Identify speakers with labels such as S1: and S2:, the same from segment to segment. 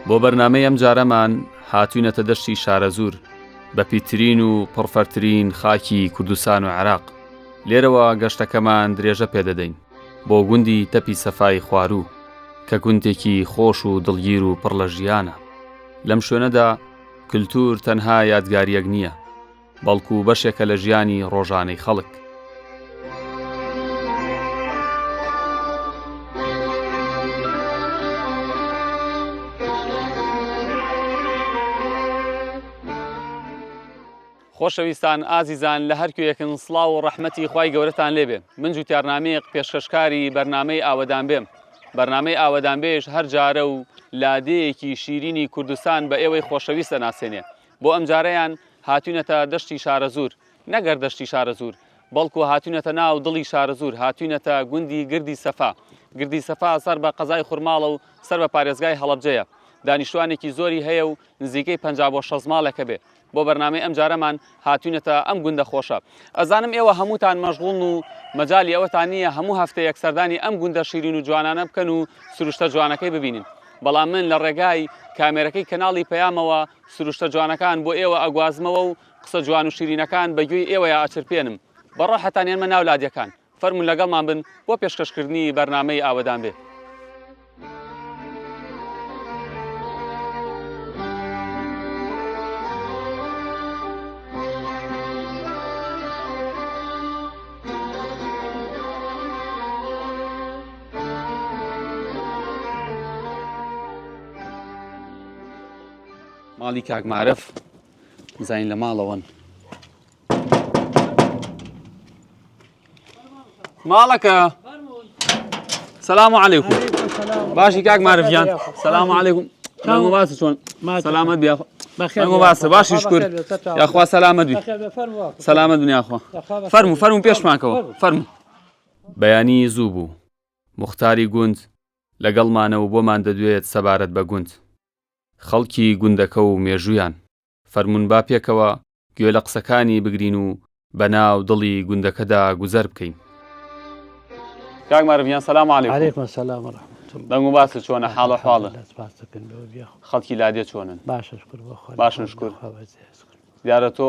S1: بۆ بەرنامەی ئەمجارەمان هاتوینەتە دەشتی شارەزوور بە پیترین و پڕفەرترین خاکی کوردستان و عێراق. لێرەوە گەشتەکەمان درێژە پێدەدەین بۆ گوندی تەپی سەفای خواروو کە گوندێکی خۆش و دڵگیر و پڕ لە ژیانە. لەم شوێنەدا کلتور تەنها یادگارییەک نییە، بەڵکو بەشێکە لە ژیانی ڕۆژانەی خەڵک. خۆشەویستان ئازیزان لە هەر کوێیەکن سڵاو و ڕەحمەتی خوای گەورەتان لێبێ من جوتیار نامیق پێشکەشکاری بەرنامەی ئاوەدان بێم بەرنامەی ئاوەدان بێش هەر جارە و لادێیەکی شیرینی کوردستان بە ئێوەی خۆشەویست ئەناسێنێ بۆ ئەمجارەیان هاتوینەتە دەشتی شارەزوور نەک هەر دەشتی شارەزوور بەڵکو هاتوینەتە ناو دڵی شارەزوور هاتوینەتە گوندی گردی سەفا گردی سەفا سەر بە قەزای خورماڵە و سەر بە پارێزگای هەڵەبجەیە دانیشتوانێکی زۆری هەیە و نزیکەی 50 بۆ 60 ماڵێکە بێ بۆ بەرنامەی ئەمجارەمان هاتوینەتە ئەم گوندە خۆشە ئەزانم ئێوە هەمووتان مەشغوڵن و مەجالی ئەوەتان نییە هەموو هەفتەیەک سەردانی ئەم گوندە شیرین و جوانانە بکەن و سروشتە جوانەکەی ببینن بەڵام من لە ڕێگای کامێرەکەی کەناڵی پەیامەوە سروشتە جوانەکان بۆ ئێوە ئەگوازمەوە و قسە جوان و شیرینەکان بە گوێی ئێوەیا ئەچرپێنم. بە ڕاحەتان یەنمە ناو لادێکان. فەرموون لەگەڵمان بن بۆ پێشکەشکردنی بەرنامەی ئاوەدان بێ. ماڵی کاک مارف زین لە ماڵەوەن ماڵەکە سلام علیکم باشی کاک مارف گیان سلام علیکم دەنگ و باس چۆن سەلامەت بی دەنگ و باسە باشی شکر یاخوا سەلامەت بی سەلامەت بن یاخوا فەرموو فەرموو پێشمانکەوە فەرموو بەیانی زوو بوو موختاری گوند لەگەڵمانە و بۆمان دەدوێت سەبارەت بە گوند خەڵکی گوندەکە و مێژوویان. فەرموون با پێکەوە گوێ لە قسەکانی بگرین و بە ناو دڵی گوندەکەدا گوزەر بکەین. کاک مارف گیان سلام علیکم.
S2: علیکم السلام و رحمة الله.
S1: دەنگ و باست چۆنە حاڵ و حواڵت؟
S2: سپاس دەکەن بەوە بیا.
S1: خەڵکی لادێ چۆنن؟
S2: باشە شکر بۆ خوا.
S1: باشن شکر.
S2: خوا بەزێ شکر.
S1: دیارە تۆ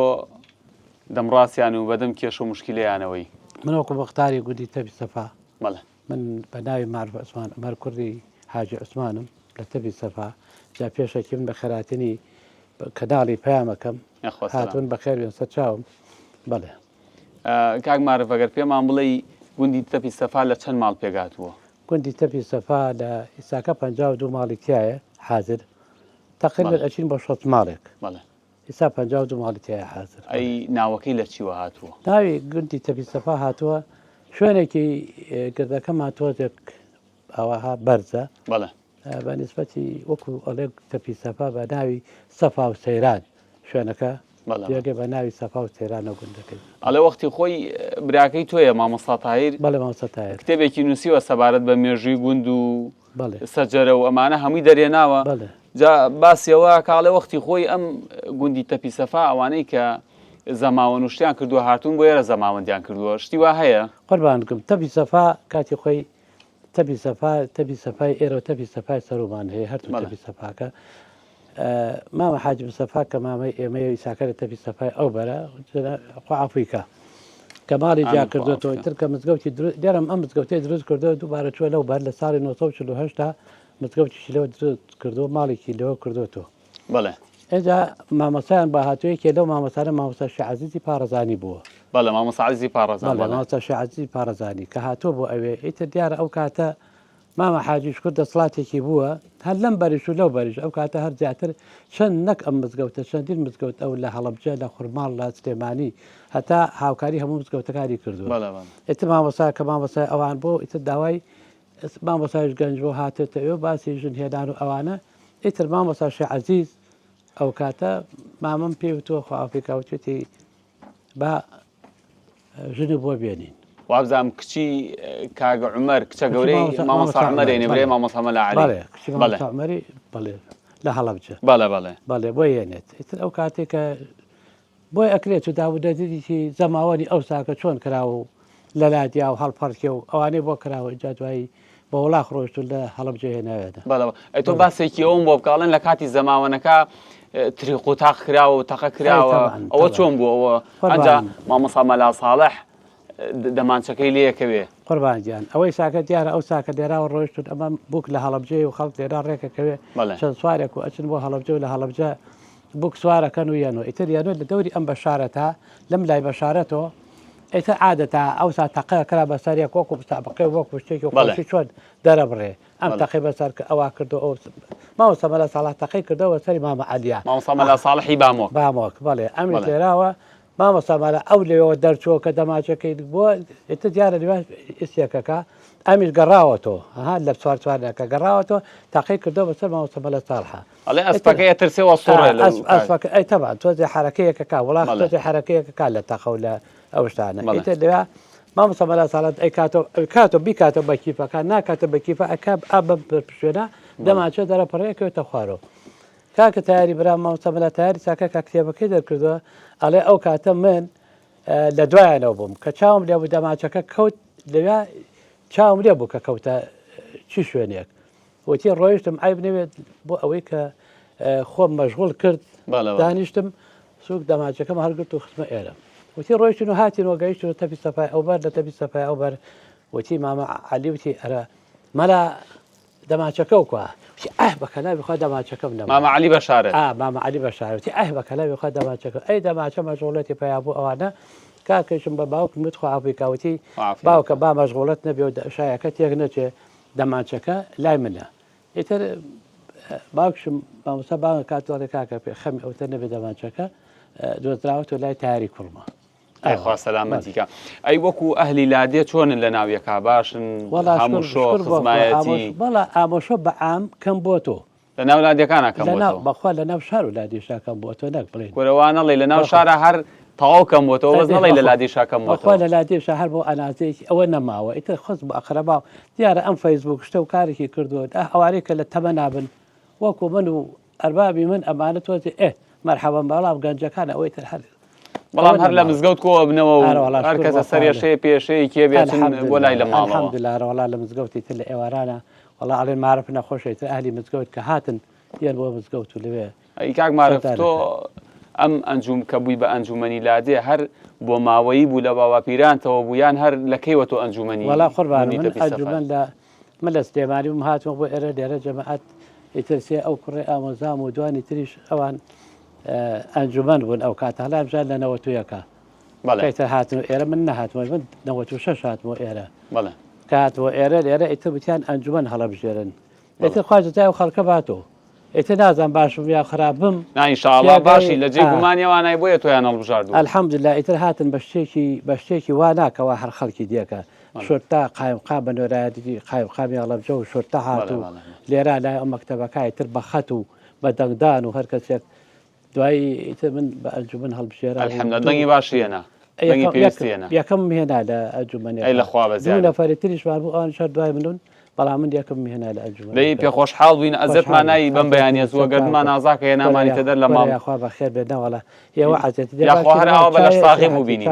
S1: دەمڕاستیان و بەدەم کێشە و موشکیلەیانەوەی.
S2: من وەکو مختاری گوندی تەپی سەفا.
S1: بەڵێ.
S2: من بە ناوی مارف عوسمان عومەر کوڕی حاجی عوسمانم لە تەپی سەفا جا پێشەکی من بە خێراتنی کەناڵی پەیامەکەم
S1: یاخوا سەلام.
S2: هاتوون بەخێر بێن سەر چاوم بەڵێ.
S1: کاک مارف ئەگەر پێمان بڵێی گوندی تەپی سەفا لە چەند ماڵ پێکهاتووە؟
S2: گوندی تەپی سەفا لە ئیساکە 52 ماڵی تایە حازر تەقریبەن
S1: بەڵێ.
S2: ئەچین بۆ 60 ماڵێک
S1: بەڵێ.
S2: ئیسا 52 ماڵی تایە حازر.
S1: ئەی ناوەکەی لە چیوە هاتووە؟
S2: ناوی گوندی تەپی سەفا هاتووە شوێنێکی گردەکەمان تۆزێک ئاواها بەرزە
S1: بەڵێ.
S2: بە نیسبەتی وەکو ئەڵێ تەپی سەفا بە ناوی سەفا و سەیران شوێنەکە جێگە بە ناوی سەفا و سەیرانە گوندەکەی.
S1: ئەڵێ وەختی خۆی براکەی تۆیە مامۆستا تاهیر
S2: بەڵێ مامۆستا تاهیر
S1: کتێبێکی نووسیوە سەبارەت بە مێژووی گوند و سەجەرە و ئەمانە هەمووی دەرێناوە جا باسی ئەوە ئەکا ئەڵێ وەختی خۆی ئەم گوندی تەپی سەفا ئەوانەی کە زەماوەن و شتیان کردووە هاتوون بۆ ئێرە زەماوەندیان کردووە شتی وا هەیە؟
S2: قوربان بکەم تەپی سەفا کاتی خۆی تەپی سەفا تەپی سەفای ئێرە و تەپی سەفای سەرومان هەیە هەردوو تەپی سەفاکە مامە حاجی مستەفا کە مامەی ئێمەیە و ئیساکە لە تەپی سەفای ئەو بەرە خوا عەفوی کا کە ماڵی جیا کردوێتەوە تر کە مزگەوتی دێرم ئەم مزگەوتی دروست کردو دووبارە چوە لەو بەر لە ساڵی 1940 مزگەوتیشی لەوە دروست کردو ماڵێکی لەوە کردوێتەوە
S1: بەڵێ
S2: ئێجا مامۆستایان بە هاتوویەکێ لەو مامۆستانە مامۆستا شێخ عەزیزی پاڕەزانی بووە.
S1: بەڵێ مامۆستا عەزیزی پاڕەزان
S2: بەڵێ مامۆستا شێخ عەزیزی پاڕەزانی کە هاتووە بۆ ئەوێ ئیتر دیارە ئەو کاتە مامە حاجی شکر دەسڵاتێکی بووە هەر لەم بەریش و لەو بەریش ئەو کاتە هەر زیاتر چەند نەک ئەم مزگەوتە چەندین مزگەوت ئەو لە هەڵەبجە لە خورماڵ لە سلێمانی هەتا هاوکاری هەموو مزگەوتەکانی کردووە ئیتر مامۆستا کە مامۆستای ئەوان بۆ ئیتر داوای مامۆستایش گەنج بۆ هاتێتە ئەوێ باسی ژن هێنان و ئەوانە ئیتر مامۆستا شێخ عەزیز ئەو کاتە مامم پێی وتووە خوا ئەفریکا وتوێتی با ژنی بۆ بێنین.
S1: وابزانم کچی کاک عومەر کچە گەورەی مامۆستا عومەر ێنێ برای مامۆستا مەلا عەلی.
S2: بەڵێ کچی مامۆستا عومەری بەڵێ لە هەڵەبجە.
S1: بەڵێ بەڵێ.
S2: بەڵێ بۆ یەنێت ئیتر ئەو کاتێک کە بۆی ئەکرێت و دابودەریتی زەماوەنی ئەوساکە چۆن کراوە و لە لادیا و هەڵپەڕکێ و ئەوانەی بۆ کراوە ئینجا دوایی. بە وڵاخ ڕۆیشتوون لە هەڵەبجە هێناویانە.
S1: بەڵێ ئەی تۆ باسێکی ئەوم بۆ بکە ئەڵێن لە کاتی زەماوەنەکە تریق و تاق کراوە و تەقە کراوە ئەوە چۆن بوو ئەوە ئەجا مامۆسا مەلا ساڵح دەمانچەکەی لێکەوێ.
S2: قوربان گیان ئەوەی ساکە دیارە ئەو ساکە لێراوە ڕۆیشتون ئەمە بووک لە هەڵەبجەی و خەڵک لێرا ڕێکەکەوێ چەند سوارێک و ئەچن بۆ هەڵەبجە و لە هەڵەبجە بووک سوارەکەن و یەنۆ ئیتر یەنۆ لە دەوری ئەم بەشارەتا لەم لای بەشارەتۆ ئیتر عادەتا ئەوسا تەقە کرا بەسەر یەک وەکو مسابقەی وەکو شتێکی خۆشی چۆن دەرەبڕێ ئەم تەقی بەسەر کە ئەوا کردو ئەو مامۆستا مەلا ساڵح تەقی کردەوە سەری مامە عەلیا.
S1: مامۆستا مەلا ساڵحی بامۆک.
S2: بامۆک بەڵێ ئەمیش لێراوە مامۆستا مەلا ئەو لەوێوە دەرچووە کە دەماچەکەی بۆ ئیتر دیارە لەوێ ئیسێکەکە ئەمیش گەڕاوەتەوە ها لە چوار چوارەکە گەڕاوەتەوە تاقی کردەوە بەسەر مامۆستا مەلا ساڵحە.
S1: ئەڵێ ئەسپەکە ئەترسێ وەسوڕێ لەو
S2: ئەسپەکە ئەی تەبعەن تۆزێ حەرەکەیەکەکا وڵاخ تۆزێ حەرەکەیەکەکا لە تەقە و لە ئەو شتانە ئیتر لەوێ مامۆستا مەلا ساڵح ئەیکاتەوە ئەیکاتەوە بیکاتەوە بە کیفەکە ناکاتە بە کیفە ئەکا ئا بەم پشوێنە دەمانچە دەرەپەڕێ ئەکەوێتە خوارەوە. کاکە تایەری برام مامۆستا مەلا تایەری چاکە کە کتێبەکەی دەرکردووە ئەڵێ ئەو کاتە من لە دوایانەوە بووم کە چاوم لێ بوو دەماچەکە کەوت لەوێ چاوم لێ بوو کە کەوتە چی شوێنێک وتی ڕۆیشتم عیب نەوێت بۆ ئەوەی کە خۆم مەشغوڵ کرد دانیشتم سوک دەماچەکەم هەڵگرت و خستمە ئێرە وتی ڕۆیشتن و هاتین و گەیشتن و تەپی سەفای ئەوبەر لە تەپی سەفای ئەوبەر وتی مامە عەلی وتی ئەرە مەلا دەمانچەکەو کوا؟ وتی ئاه بە کەلاوی خوا دەمانچەکەم نەما.
S1: مامە عەلی بەشارەت.
S2: ئا مامە عەلی بەشارەت وتی ئاه بە کەلاوی خوا دەمانچەکەم ئەی دەمانچە مەشغوڵەتی پەیا بوو ئەوانە کاکەیشم بە باوکم وت خوا عەفوی کا وتی باوکە با مەشغوڵەت نەبێ و شایەکە تێک نەچێ دەمانچەکە لای منە ئیتر باوکشم مامۆستا بانگ کات دەڵێ کاکە پێ خەمی ئەوتە نەبێ دەمانچەکە دۆزراوەتەوە لای تاری کوڕمە.
S1: ئەی خوا سەلامەتی کە. ئەی وەکو ئەهلی لادێ چۆنن لە ناو یەکا باشن هاموشۆ خزمایەتی؟
S2: وەڵا ئامۆشۆ بە عام کەم بۆ تۆ.
S1: لە ناو لادێکانا کەم بۆ تۆ.
S2: بەخوا لە ناو شار و لادێشا کەم بۆ تۆ نەک بڵێین.
S1: کورە وا نەڵێی لە ناو شارا هەر تەواو کەم بۆ تۆ بەس نەڵێی لە لادێشا کەم بۆ تۆ.
S2: بەخوا لە لادێشا هەر بۆ ئەنازەیەکی ئەوە نەماوە ئیتر خزم و ئەقرەبا و دیارە ئەم فەیسبووک شتە و کارێکی کردووە ئەوانەی کە لە تەمەنا بن وەکو من و ئەربابی من ئەمانە تۆزێ ئێ مەرحەبەن بەڵام گەنجەکان ئەوەی تر هەر
S1: بەڵام هەر لە مزگەوت کۆ ئەبنەوە و هەر کەسە سەرێشەیە پێشەیە کێ بێچن بۆ لای لە ماڵەوە.
S2: الحمدللە ئەرەوەڵا لە مزگەوتی تر لە ئێوارانە وەڵا ئەڵێن مارف نەخۆشە تر ئەهلی مزگەوت کە هاتن دێن بۆ مزگەوت و لەوێ
S1: ئەی کاک مارف تۆ ئەم ئەنجوم کە بووی بە ئەنجومەنی لادێ هەر بۆ ماوەیی بوو لە باوباپیرانتەوە بوو یان هەر لە کەیوە تۆ ئەنجومەنی
S2: وەڵا قوربان من ئەنجومەن لە من لە سلێمانی بووم هاتمە بۆ ئێرە لێرە جەماعەت ئیتر سێ ئەو کوڕی ئامۆزام و دوانی تریش ئەوان ئەنجومەن بوون ئەو کاتە هەڵام ژان لە نەوە تویەکە ئیتر هاتن و ئێرە من نەهاتمەوە من 96 هاتمەوە ئێرە کە هاتمەوە ئێرە لێرە ئیتر وتیان ئەنجومەن هەڵەبژێرن ئیتر خوا جزای ئەو خەڵکە باتەوە ئیتر نازانم باشم یا خراپم.
S1: نا ان شاء اللە باشی لە جێی گومانی ئەوانای بۆیە تۆیان هەڵبژاردووە.
S2: الحمدللە ئیتر هاتن بە شتێکی بە شتێکی وا نا کەوا هەر خەڵکی دێکە شورتە قایمقام بە نۆرایەتی قایمقامی هەڵەبجە و شورتە هات و لێرە لای ئەو مەکتەبەکە ئیتر بە خەت و بە دەنگدان و هەر کەسێک دوایی ئیتر من بە ئەنجومەن هەڵبژێرا
S1: الحمدللە دەنگی باشی هێنا دەنگی پێویستی هێنا
S2: یەکەم هێنا لە ئەنجومەنێک
S1: ئەی لە خوا بەزیاد
S2: دوو نەفەری تریشمان بوو ئەوانیش هەر دوای منن بەڵام من یەکەم هێنا لە ئەنجومەن
S1: دەی پێخۆشحاڵ بووین ئەزێتمان نایی بەم بەیانیە زووە گەردنمان ئازا کە هێنامانیتە دەر لە ماڵ
S2: یاخوا بەخێر بێت نەوەڵا ئێوە عەزێتی دێ
S1: یاخوا هەر ئاوا بە لەش ساغی بوو بینین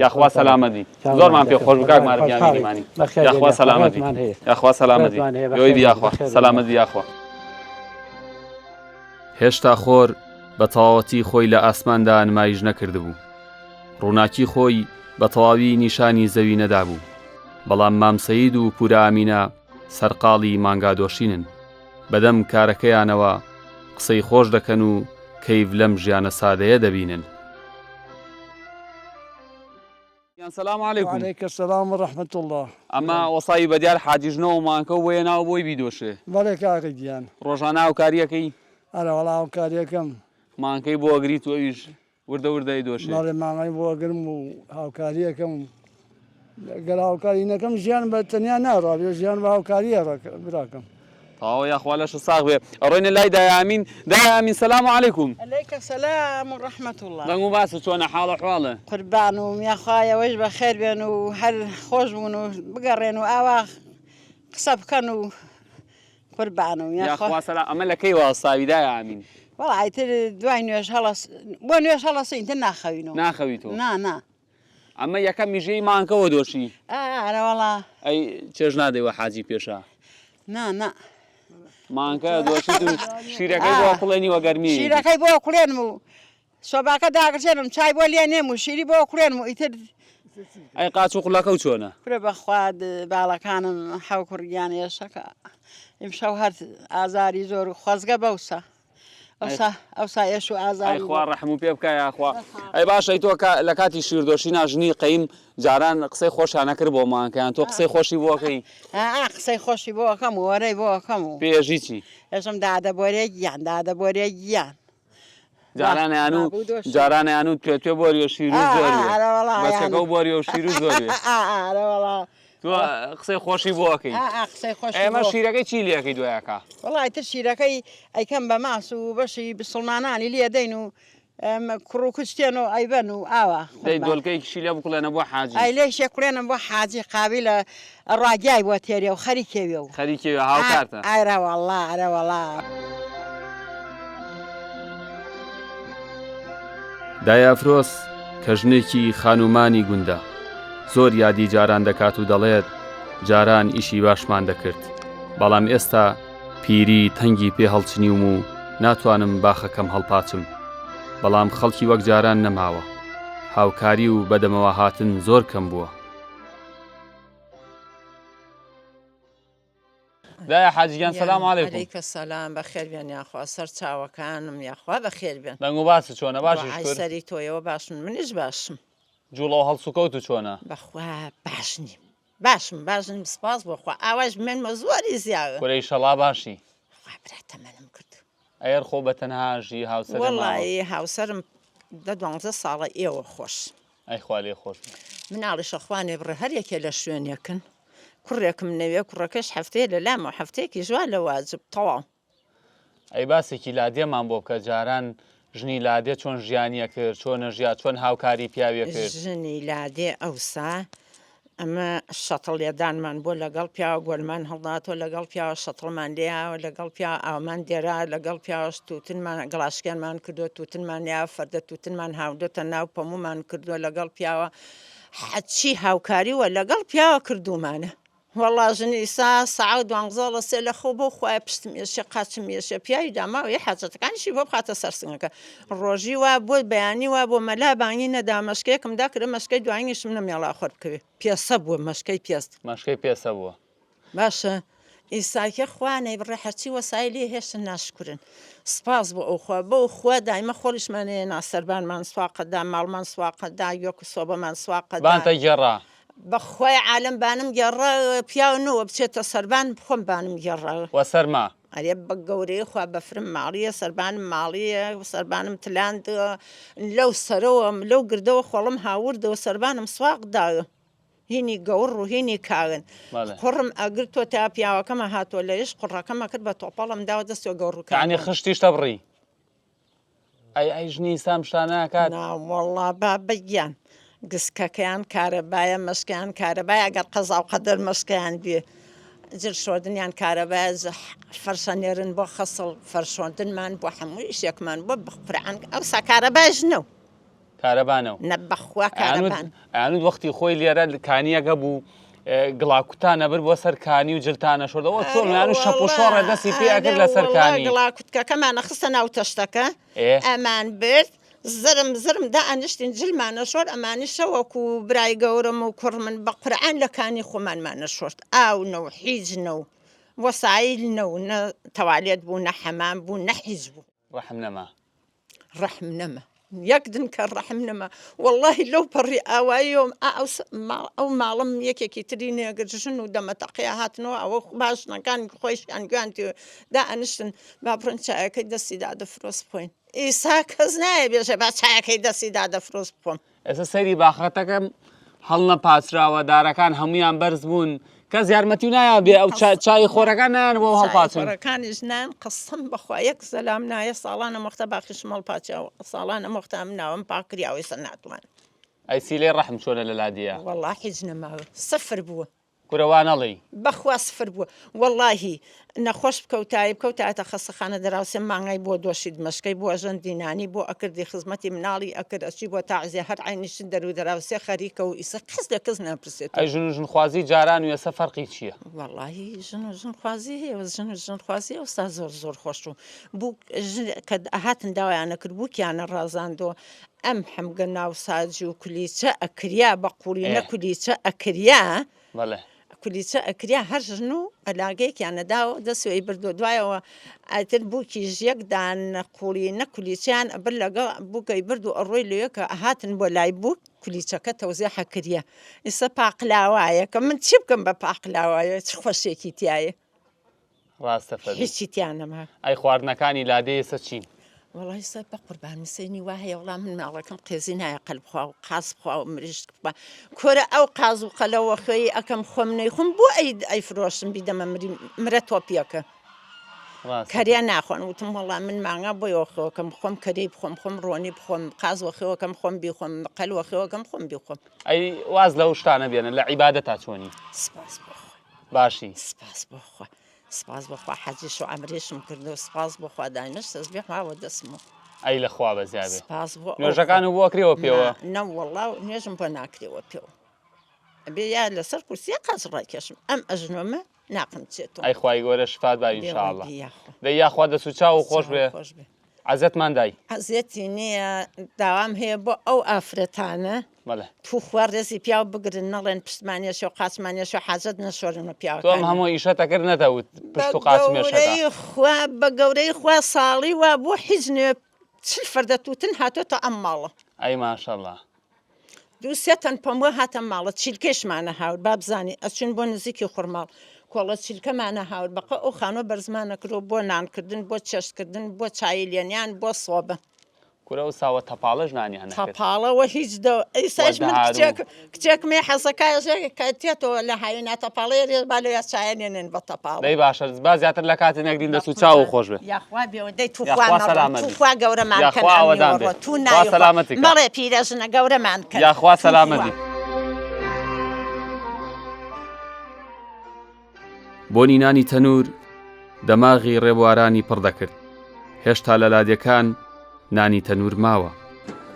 S1: یاخوا سەلامەت بی زۆرمان پێ خۆش بوو کاک مارف گیان میریمانی یاخوا سەلامەت بی یاخوا سەلامەت بی یۆی بی یاخوا سەلامەت بی یاخوا. هێشتا خۆر بە تەواوەتی خۆی لە ئاسماندا نمایش نەکردبوو. ڕووناکی خۆی بە تەواوی نیشانی زەوی نەدابوو. بەڵام مام سەید و پورە ئامینە سەرقاڵی مانگادۆشینن. بەدەم کارەکەیانەوە قسەی خۆش دەکەن و کەیف لەم ژیانە سادەیە دەبینن. گیان سلام علیکم.
S3: وعلیک السلام و رحمة اللە.
S1: ئەمە وەساوی بەدیار حاجی ژنەوە مانکەو بۆ هێناوە بۆی بیدۆشێ.
S3: بەڵێ کاکە گیان.
S1: ڕۆژانە هاوکاریەکەی؟
S3: ئەرێ وەڵا هاوکاریەکەم.
S1: مانکەی بۆ ئەگریت و ئەویش وردە وردە ئەیدۆشێ؟
S3: بەڵێ مانگەی بۆ ئەگرم و هاوکاریەکەم. گەر هاوکاری نەکەم ژیان بە تەنیا ناڕوا بێ ژیان بە هاوکاریە براکەم.
S1: تەواو یاخوا لەشت ساغ بێ. ئەڕۆینە لای دایە ئامین. دایە ئامین سلام علیکم.
S4: علیک سلام و رحمە اللە.
S1: دەنگ و باست چۆنە حاڵ و حواڵ؟
S4: قوربانوم یاخوا ئێوەیش بەخێر بێن و هەر خۆش بوون و بگەڕێن و ئاوا قسە بکەن و قوربانوم یاخوا.
S1: یاخوا سەلام ئەمە لە کەی وەستاوی دایە ئامین؟
S4: وەڵا ئیتر دوای نوێژ هەڵەس بۆ نوێژ هەڵەسین تر ناخەوینەوە.
S1: ناخەوی تۆ؟
S4: نا نا.
S1: ئەمە یەکەم میژەی مانکەوە دۆشی.
S4: ئا ئەرەوەڵا.
S1: ئەی چێژ نادەی وە حاجی پێشا.
S4: نا نا.
S1: مانکە دۆشیت و شیرەکەی بۆ کوڵێنی وە گەرمی.
S4: شیرەکەی بۆ کوڵێنم و سۆباکە داگرسێنم چای بۆ لێ نێم و شیری بۆ کوڵێنم و ئیتر.
S1: ئەی قاچ و قولەکەو چۆنە؟
S4: کورە بەخوا باڵەکانم حەو کوڕ گیان ئێشەکە ئیمشەو هەر ئازاری زۆر و خۆزگە بەوسا. ئەوسا ئەوسا ئێش و ئازاری
S1: ئەی خوا ڕەحم و پێ بکا یاخوا ئەی باشە ئەی تۆ لە کاتی شیردۆشینا ژنی قەیم جاران قسەی خۆشیان ئەکرد بۆ مانکەیان تۆ قسەی خۆشی بۆ ئەکەی؟
S4: ئا قسەی خۆشی بۆ ئەکەم و وەرەی بۆ ئەکەم و
S1: پێ ئێژی چی؟
S4: ئێژم دادە بۆرێ گیان دادە بۆرێ گیان
S1: جاران ئەیان و جاران ئەیان و توێ توێ بۆریۆ شیر و زۆر بەچەکە و بۆریۆ شیر و زۆر تۆ قسەی خۆشی بۆ ئەکەی ئێمە شیرەکەی چی لەکەی دوایەکە
S4: وڵی تر شیرەکەی ئەیکەم بە ماس و بەشی بسڵمانانی لێ دەین و کوڕ و کچ تێن و ئەیبەن و ئاوا
S1: دەی دۆلکەیەکیشی لێ بکوڵێنە بۆ حاجی
S4: ئەی لێشێ کوڵێنم بۆ حاجی قابیلە ڕاگیای بۆ تێرێ و خەریکێوێ و
S1: خەریکێوێ هاوکارتە.
S4: ئەرە وەڵا ئەرە وەڵا.
S1: دایە ئەفرۆز کە ژنێکی خانومانی گوندە زۆر یادی جاران دەکات و دەڵێت جاران ئیشی باشمان دەکرد بەڵام ئێستا پیری تەنگی پێ هەڵچنیوم و ناتوانم باخەکەم هەڵپاچم بەڵام خەڵکی وەک جاران نەماوە هاوکاری و بەدەمەوە هاتن زۆر کەم بووە. دایە حاجی گیان سلام علیکم.
S5: علیک سلام بەخێر بێن یاخوا سەر چاوەکانم یاخوا بەخێر بێن.
S1: دەنگ و باست چۆنە باشی
S5: شکر. دوعای سەری تۆیەوە باشم منیش باشم.
S1: جوڵە و هەڵسوکەوتت چۆنە؟
S5: بەخوا باش نیم باشم باش نیم سپاس بۆ خوا ئاواش بمێنمە زۆری زیاوە.
S1: کورە ئیشەڵا باشی.
S5: خوا برا تەمەنم کردو.
S1: ئەیەر خۆ بە تەنها ژی هاوسەرێ ماوە؟
S5: وەڵایی هاوسەرم دە دوانزە ساڵە ئێوە خۆش.
S1: ئەی خوا لێ خۆش بێ.
S5: مناڵیشە خوا نەیبڕێ هەر یەکێ لە شوێنێکن کوڕێکم نەوێ کوڕەکەش هەفتەیە لە لامە و هەفتەیەکیش وا لە واجب تەواو.
S1: ئەی باسێکی لادێمان بۆ بکە جاران ژنی لادێ چۆن ژیانی ئەکرد چۆن ئەژیا چۆن هاوکاری پیاوی ئەکرد؟
S5: ژنی لادێ ئەوسا ئەمە شەتڵ لێدانمان بۆ لەگەڵ پیاوە گۆلمان هەڵداتەوە لەگەڵ پیاوە شەتڵمان لێیاوە لەگەڵ پیاوە ئاومان دێرا لەگەڵ پیاوەش تووتنمان گڵاشکێنمان کردووە تووتنمان لێیاوە فەردە تووتنمان هاوردۆتە ناو پەموومان کردووە لەگەڵ پیاوە هەرچی هاوکاری وە لەگەڵ پیاوە کردوومانە. وەڵا ژن ئیسا سەعە و دوانزە ڵە سێ لە خۆ بۆ خوایە پشتم ئێشێ قاچم ئێشێ پیاوی داماوە یە حاجەتەکانیشی بۆ بخاتە سەر سنگەکە ڕۆژی وا بۆ بەیانی وا بۆ مەلا بانگی نەدا مەشکەیەکم داکردە مەشکەی دواینیشم نەمێڵا خۆر بکەوێ پێسە بووە مەشکەی پێست
S1: مەشکەی پێسە بووە.
S5: باشە ئیساکە خوا نەیبڕێ هەرچی وەسایلی هێشتن ناشکورن سپاس بۆ ئەو خوا بەو خوا دایمە خۆڵیشمان هێنا سەربانمان سواقەدا ماڵمان سواقەدا یۆک و سۆبەمان سواقەدا
S1: بانتە گێڕا
S5: بەخوای عالەم بانم گێڕا پیاو نەوە بچێتە سەربان خۆم بانم گێڕا.
S1: وە سەرما.
S5: ئەرێ بە گەورەی خوا بەفرم ماڵیە سەربانم ماڵیە سەربانم تلاند لەو سەرەوە لەو گردەوە خۆڵم هاوردەوە سەربانم سواق دا هینی گەوڕ و هینی کاون قوڕم ئەگرتۆ تا پیاوەکەمە هاتووە لەوێش قوڕەکەمە کرد بە تۆپەڵم داوە دەستەوە گەوڕ و
S1: یانی خشتیش تەبڕی. ئەی ئەی ژنی ئیستا ئەم شتانە ئەکات؟
S5: نا وەڵا بابە گیان گسکەکەیان کارەبایە مەشکەیان کارەبایە ئەگەر قەزا و قەدەر مەشکەیان بێ جل شۆردنیان کارەبایە فەرشە نێرن بۆ خەسڵ فەرشۆندنمان بۆ هەموو ئیشێکمان بۆ بەقورعان ئەوسا کارەبایش نەو
S1: کارەبا نەو
S5: نە بەخوا کارەبان
S1: ئەیانوت وەختی خۆی لێرە کانیەک هەبوو گڵاکوتان ئەبرد بۆ سەر کانی و جلتان ئەشۆردەوە چۆن یان و شەپ و شۆڕە دەستی پێ ئەکرد لەسەر کانی
S5: گڵاکوتکەکەمان ئەخستە ناو تەشتەکە ئەمان برد زرم زرم دائەنیشتین جلمان ئەشۆرد ئەمانی شەوەکو برای گەورەم و کوڕ من بە قورعان لە کانی خۆمانمان ئەشۆرد ئاو نەو حیج نەو وەسایل نەو نە تەوالێت بوو نە حەمام بوو نە حیج بوو.
S1: ڕەحم نەما.
S5: ڕەحم نەما یەک دنکە ڕەحم نەما وەڵاهی لەو پەڕی ئاواییەوەم ئەو ماڵم یەکێکی تری نێگرت ژن و دەمەتەقەیە هاتنەوە ئەوە باشنەکان خۆیشیان گویان دا ئەنیشتن با بڕۆین چایەکەی دەستی دادەفرۆز بخۆین ئیسا کەس نایە بێژێ با چایەکەی دەستی دادەفرۆز بخۆم.
S1: ئێستا سەیری باخەتەکەم هەڵنەپاچراوە دارەکان هەموویان بەرز بوون کەس یارمەتی و نایان بێ ئەو چای خۆرەکان نایان بۆ هەڵپاچن
S5: خۆرەکانیش نان قسم بەخوا یەک زەلام نایە ساڵانە مۆختە باخیشم هەڵپاچاوە ساڵانە مۆختە ئەم ناوم پاکریاوەی سەر ناتوان
S1: ئەی سیلەی ڕەحم چۆنە لە لادیە
S5: وەڵا هیچ نەماوە سفر بووە.
S1: کورە وا نەڵێی.
S5: بەخوا سفر بووە وەڵاهی نەخۆش بکەوتایە بکەوتایەتە خەستەخانە دراوسێم مانگای بۆ دۆشید مەشکەی بۆ ئەژەندی نانی بۆ ئەکردی خزمەتی مناڵی ئەکرد ئەچی بۆ تەعزیە هەر عەینی شت دەرو دراوسێ خەریکە و ئیسە کەس لە کەس ناپرسێتەوە.
S1: ئەی ژن و ژنخوازی جاران و ئێسە فەرقی چیە؟
S5: وەڵاهی ژن و ژنخوازی هەیە بەس ژن و ژنخوازی ئەوسا زۆر زۆر خۆش بوو بووک ژن کە ئەهاتن داوایان ئەکرد بووکیانە ڕازاندەوە ئەم حەمگە ناوساجی و کولیچە ئەکریا بە قوڵینە کولیچە ئەکریا
S1: بەڵێ.
S5: کولیچە ئەکریا هەر ژن و ئەلاگەیەکیان ئەداوە دەستی ئەیبردەوە دوایەوە ئیتر بووکیش یەک دانە قوڵینە کولیچەیان ئەبرد لەگەڵ بووک ئەیبرد و ئەڕۆی لەوێ کە ئەهاتن بۆ لای بووک کولیچەکە تەوزیح ئەکریا ئیسە پاقلاوایەکە من چی بکەم بە پاقلاوایە چ خۆشیەکی تیایە.
S1: ڕاستە فەرموو.
S5: هیچی تیا نەما.
S1: ئەی خواردنەکانی لادێ ئێستا چین؟
S5: وەڵا ئێستا بە قوربان سێنی وا هەیە وەڵا من ماڵەکەم قێزی نایە قەل بخوا و قاز بخوا و مریشک بخوا کورە ئەو قاز و قەلەوە خوێی ئەکەم خۆم نەیخۆم بۆ ئەی ئەیفرۆشم بیدەمە مری مرە تۆپیەکە
S1: ڕاستە.
S5: کەرێ ناخۆن وتم وەڵا من مانگا بۆی وەخێوەکەم خۆم کەرێی بخۆم خۆم ڕۆنی بخۆم قاز وەخێوەکەم خۆم بیخۆم قەل وەخێوەکەم خۆم بیخۆم.
S1: ئەی واز لەو شتانە بێنە لە عیبادەتا چۆنی؟
S5: سپاس بۆ خوا.
S1: باشی.
S5: سپاس بۆ خوا سپاس بۆ خوا حەجیش و عەمرێشم کردو سپاس بۆ خوا دایمەش تەزبیح ماوە دەستم و
S1: ئەی لە خوا بەزیا بێ
S5: سپاس بۆ ئەو
S1: نوێژەکان و بۆ ئەکرێوە پێوە
S5: نا نەوەڵا نوێژم بۆ ناکرێوە پێوە ئەبێ یا لەسەر کورسیە قاچ ڕاکێشم ئەم ئەژنۆمە ناقم چێتەوە
S1: ئەی خوای گەورە شفات با
S5: بێ
S1: ئینشاءاللە
S5: ڕەبی یاخوا
S1: دەی یاخوا دەست و چاوو خۆش
S5: چاو
S1: بێ
S5: خۆش بێ
S1: عەزێتمان دای.
S5: عەزێتی نییە داوام هەیە بۆ ئەو ئافرەتانە
S1: بەڵێ.
S5: توخوا ڕێزی پیاو بگرن نەڵێن پشتمان یەشێ و قاچمان یەشێ و حاجەت نەشۆرن و
S1: تۆ ئەم
S5: پیاوەکانیان.
S1: هەموو ئیشەت ئەکرد نەتەوت
S5: بە
S1: پشت و قاچم یەشەکا.
S5: گەورەی خوا بە گەورەی خوا ساڵی وا بوو حیچ نوێ 40 فەردە توتن هاتۆتە ئەم ماڵە.
S1: ئەی ماشەڵا.
S5: دوو سێ تەن پەمبۆ هاتە ماڵە چیلکەیشمانە هاورد با بزانی ئەچوین بۆ نزیکی خورماڵ کۆڵە چیلکەمانە هاورد بەقە ئەو خانوە بەرزمانە کرۆ بۆ نانکردن بۆ چێشتکردن بۆ چایی لێنیان بۆ سۆبە.
S1: کورە ئەو ساوە تەپاڵەش نانیان ئەکرد.
S5: تەپاڵە وە هیچ دە ئیساش من
S1: دەهار و.
S5: کچێک کچێکم هەیە حەزەکایە کە تێتەوە لە هاوینا تەپاڵە یەرێ با لەویا چایە لێنێن بە تەپاڵە.
S1: دەی باشە با زیاتر لە کاتت نەگرین دەست و چاوو خۆش بێ.
S5: یاخوا بێوە دەی توخوا
S1: یاخوا
S5: نەڕۆن
S1: سەلامەت بی.
S5: توخوا گەورەمان کەن
S1: یاخوا
S5: ئەم
S1: ئاوەدان بێ.
S5: نیوەڕۆ تو
S1: خوا
S5: ناوی خوا
S1: سەلامەتی کا.
S5: مەڵێ پیرەژنە گەورەمان کەن
S1: یاخوا سەلامەت
S5: توخوا.
S1: بی. بۆنی نانی تەنوور دەماغی ڕێبوارانی پڕ دەکرد. هێشتا لە لادێکان نانی تەنوور ماوە.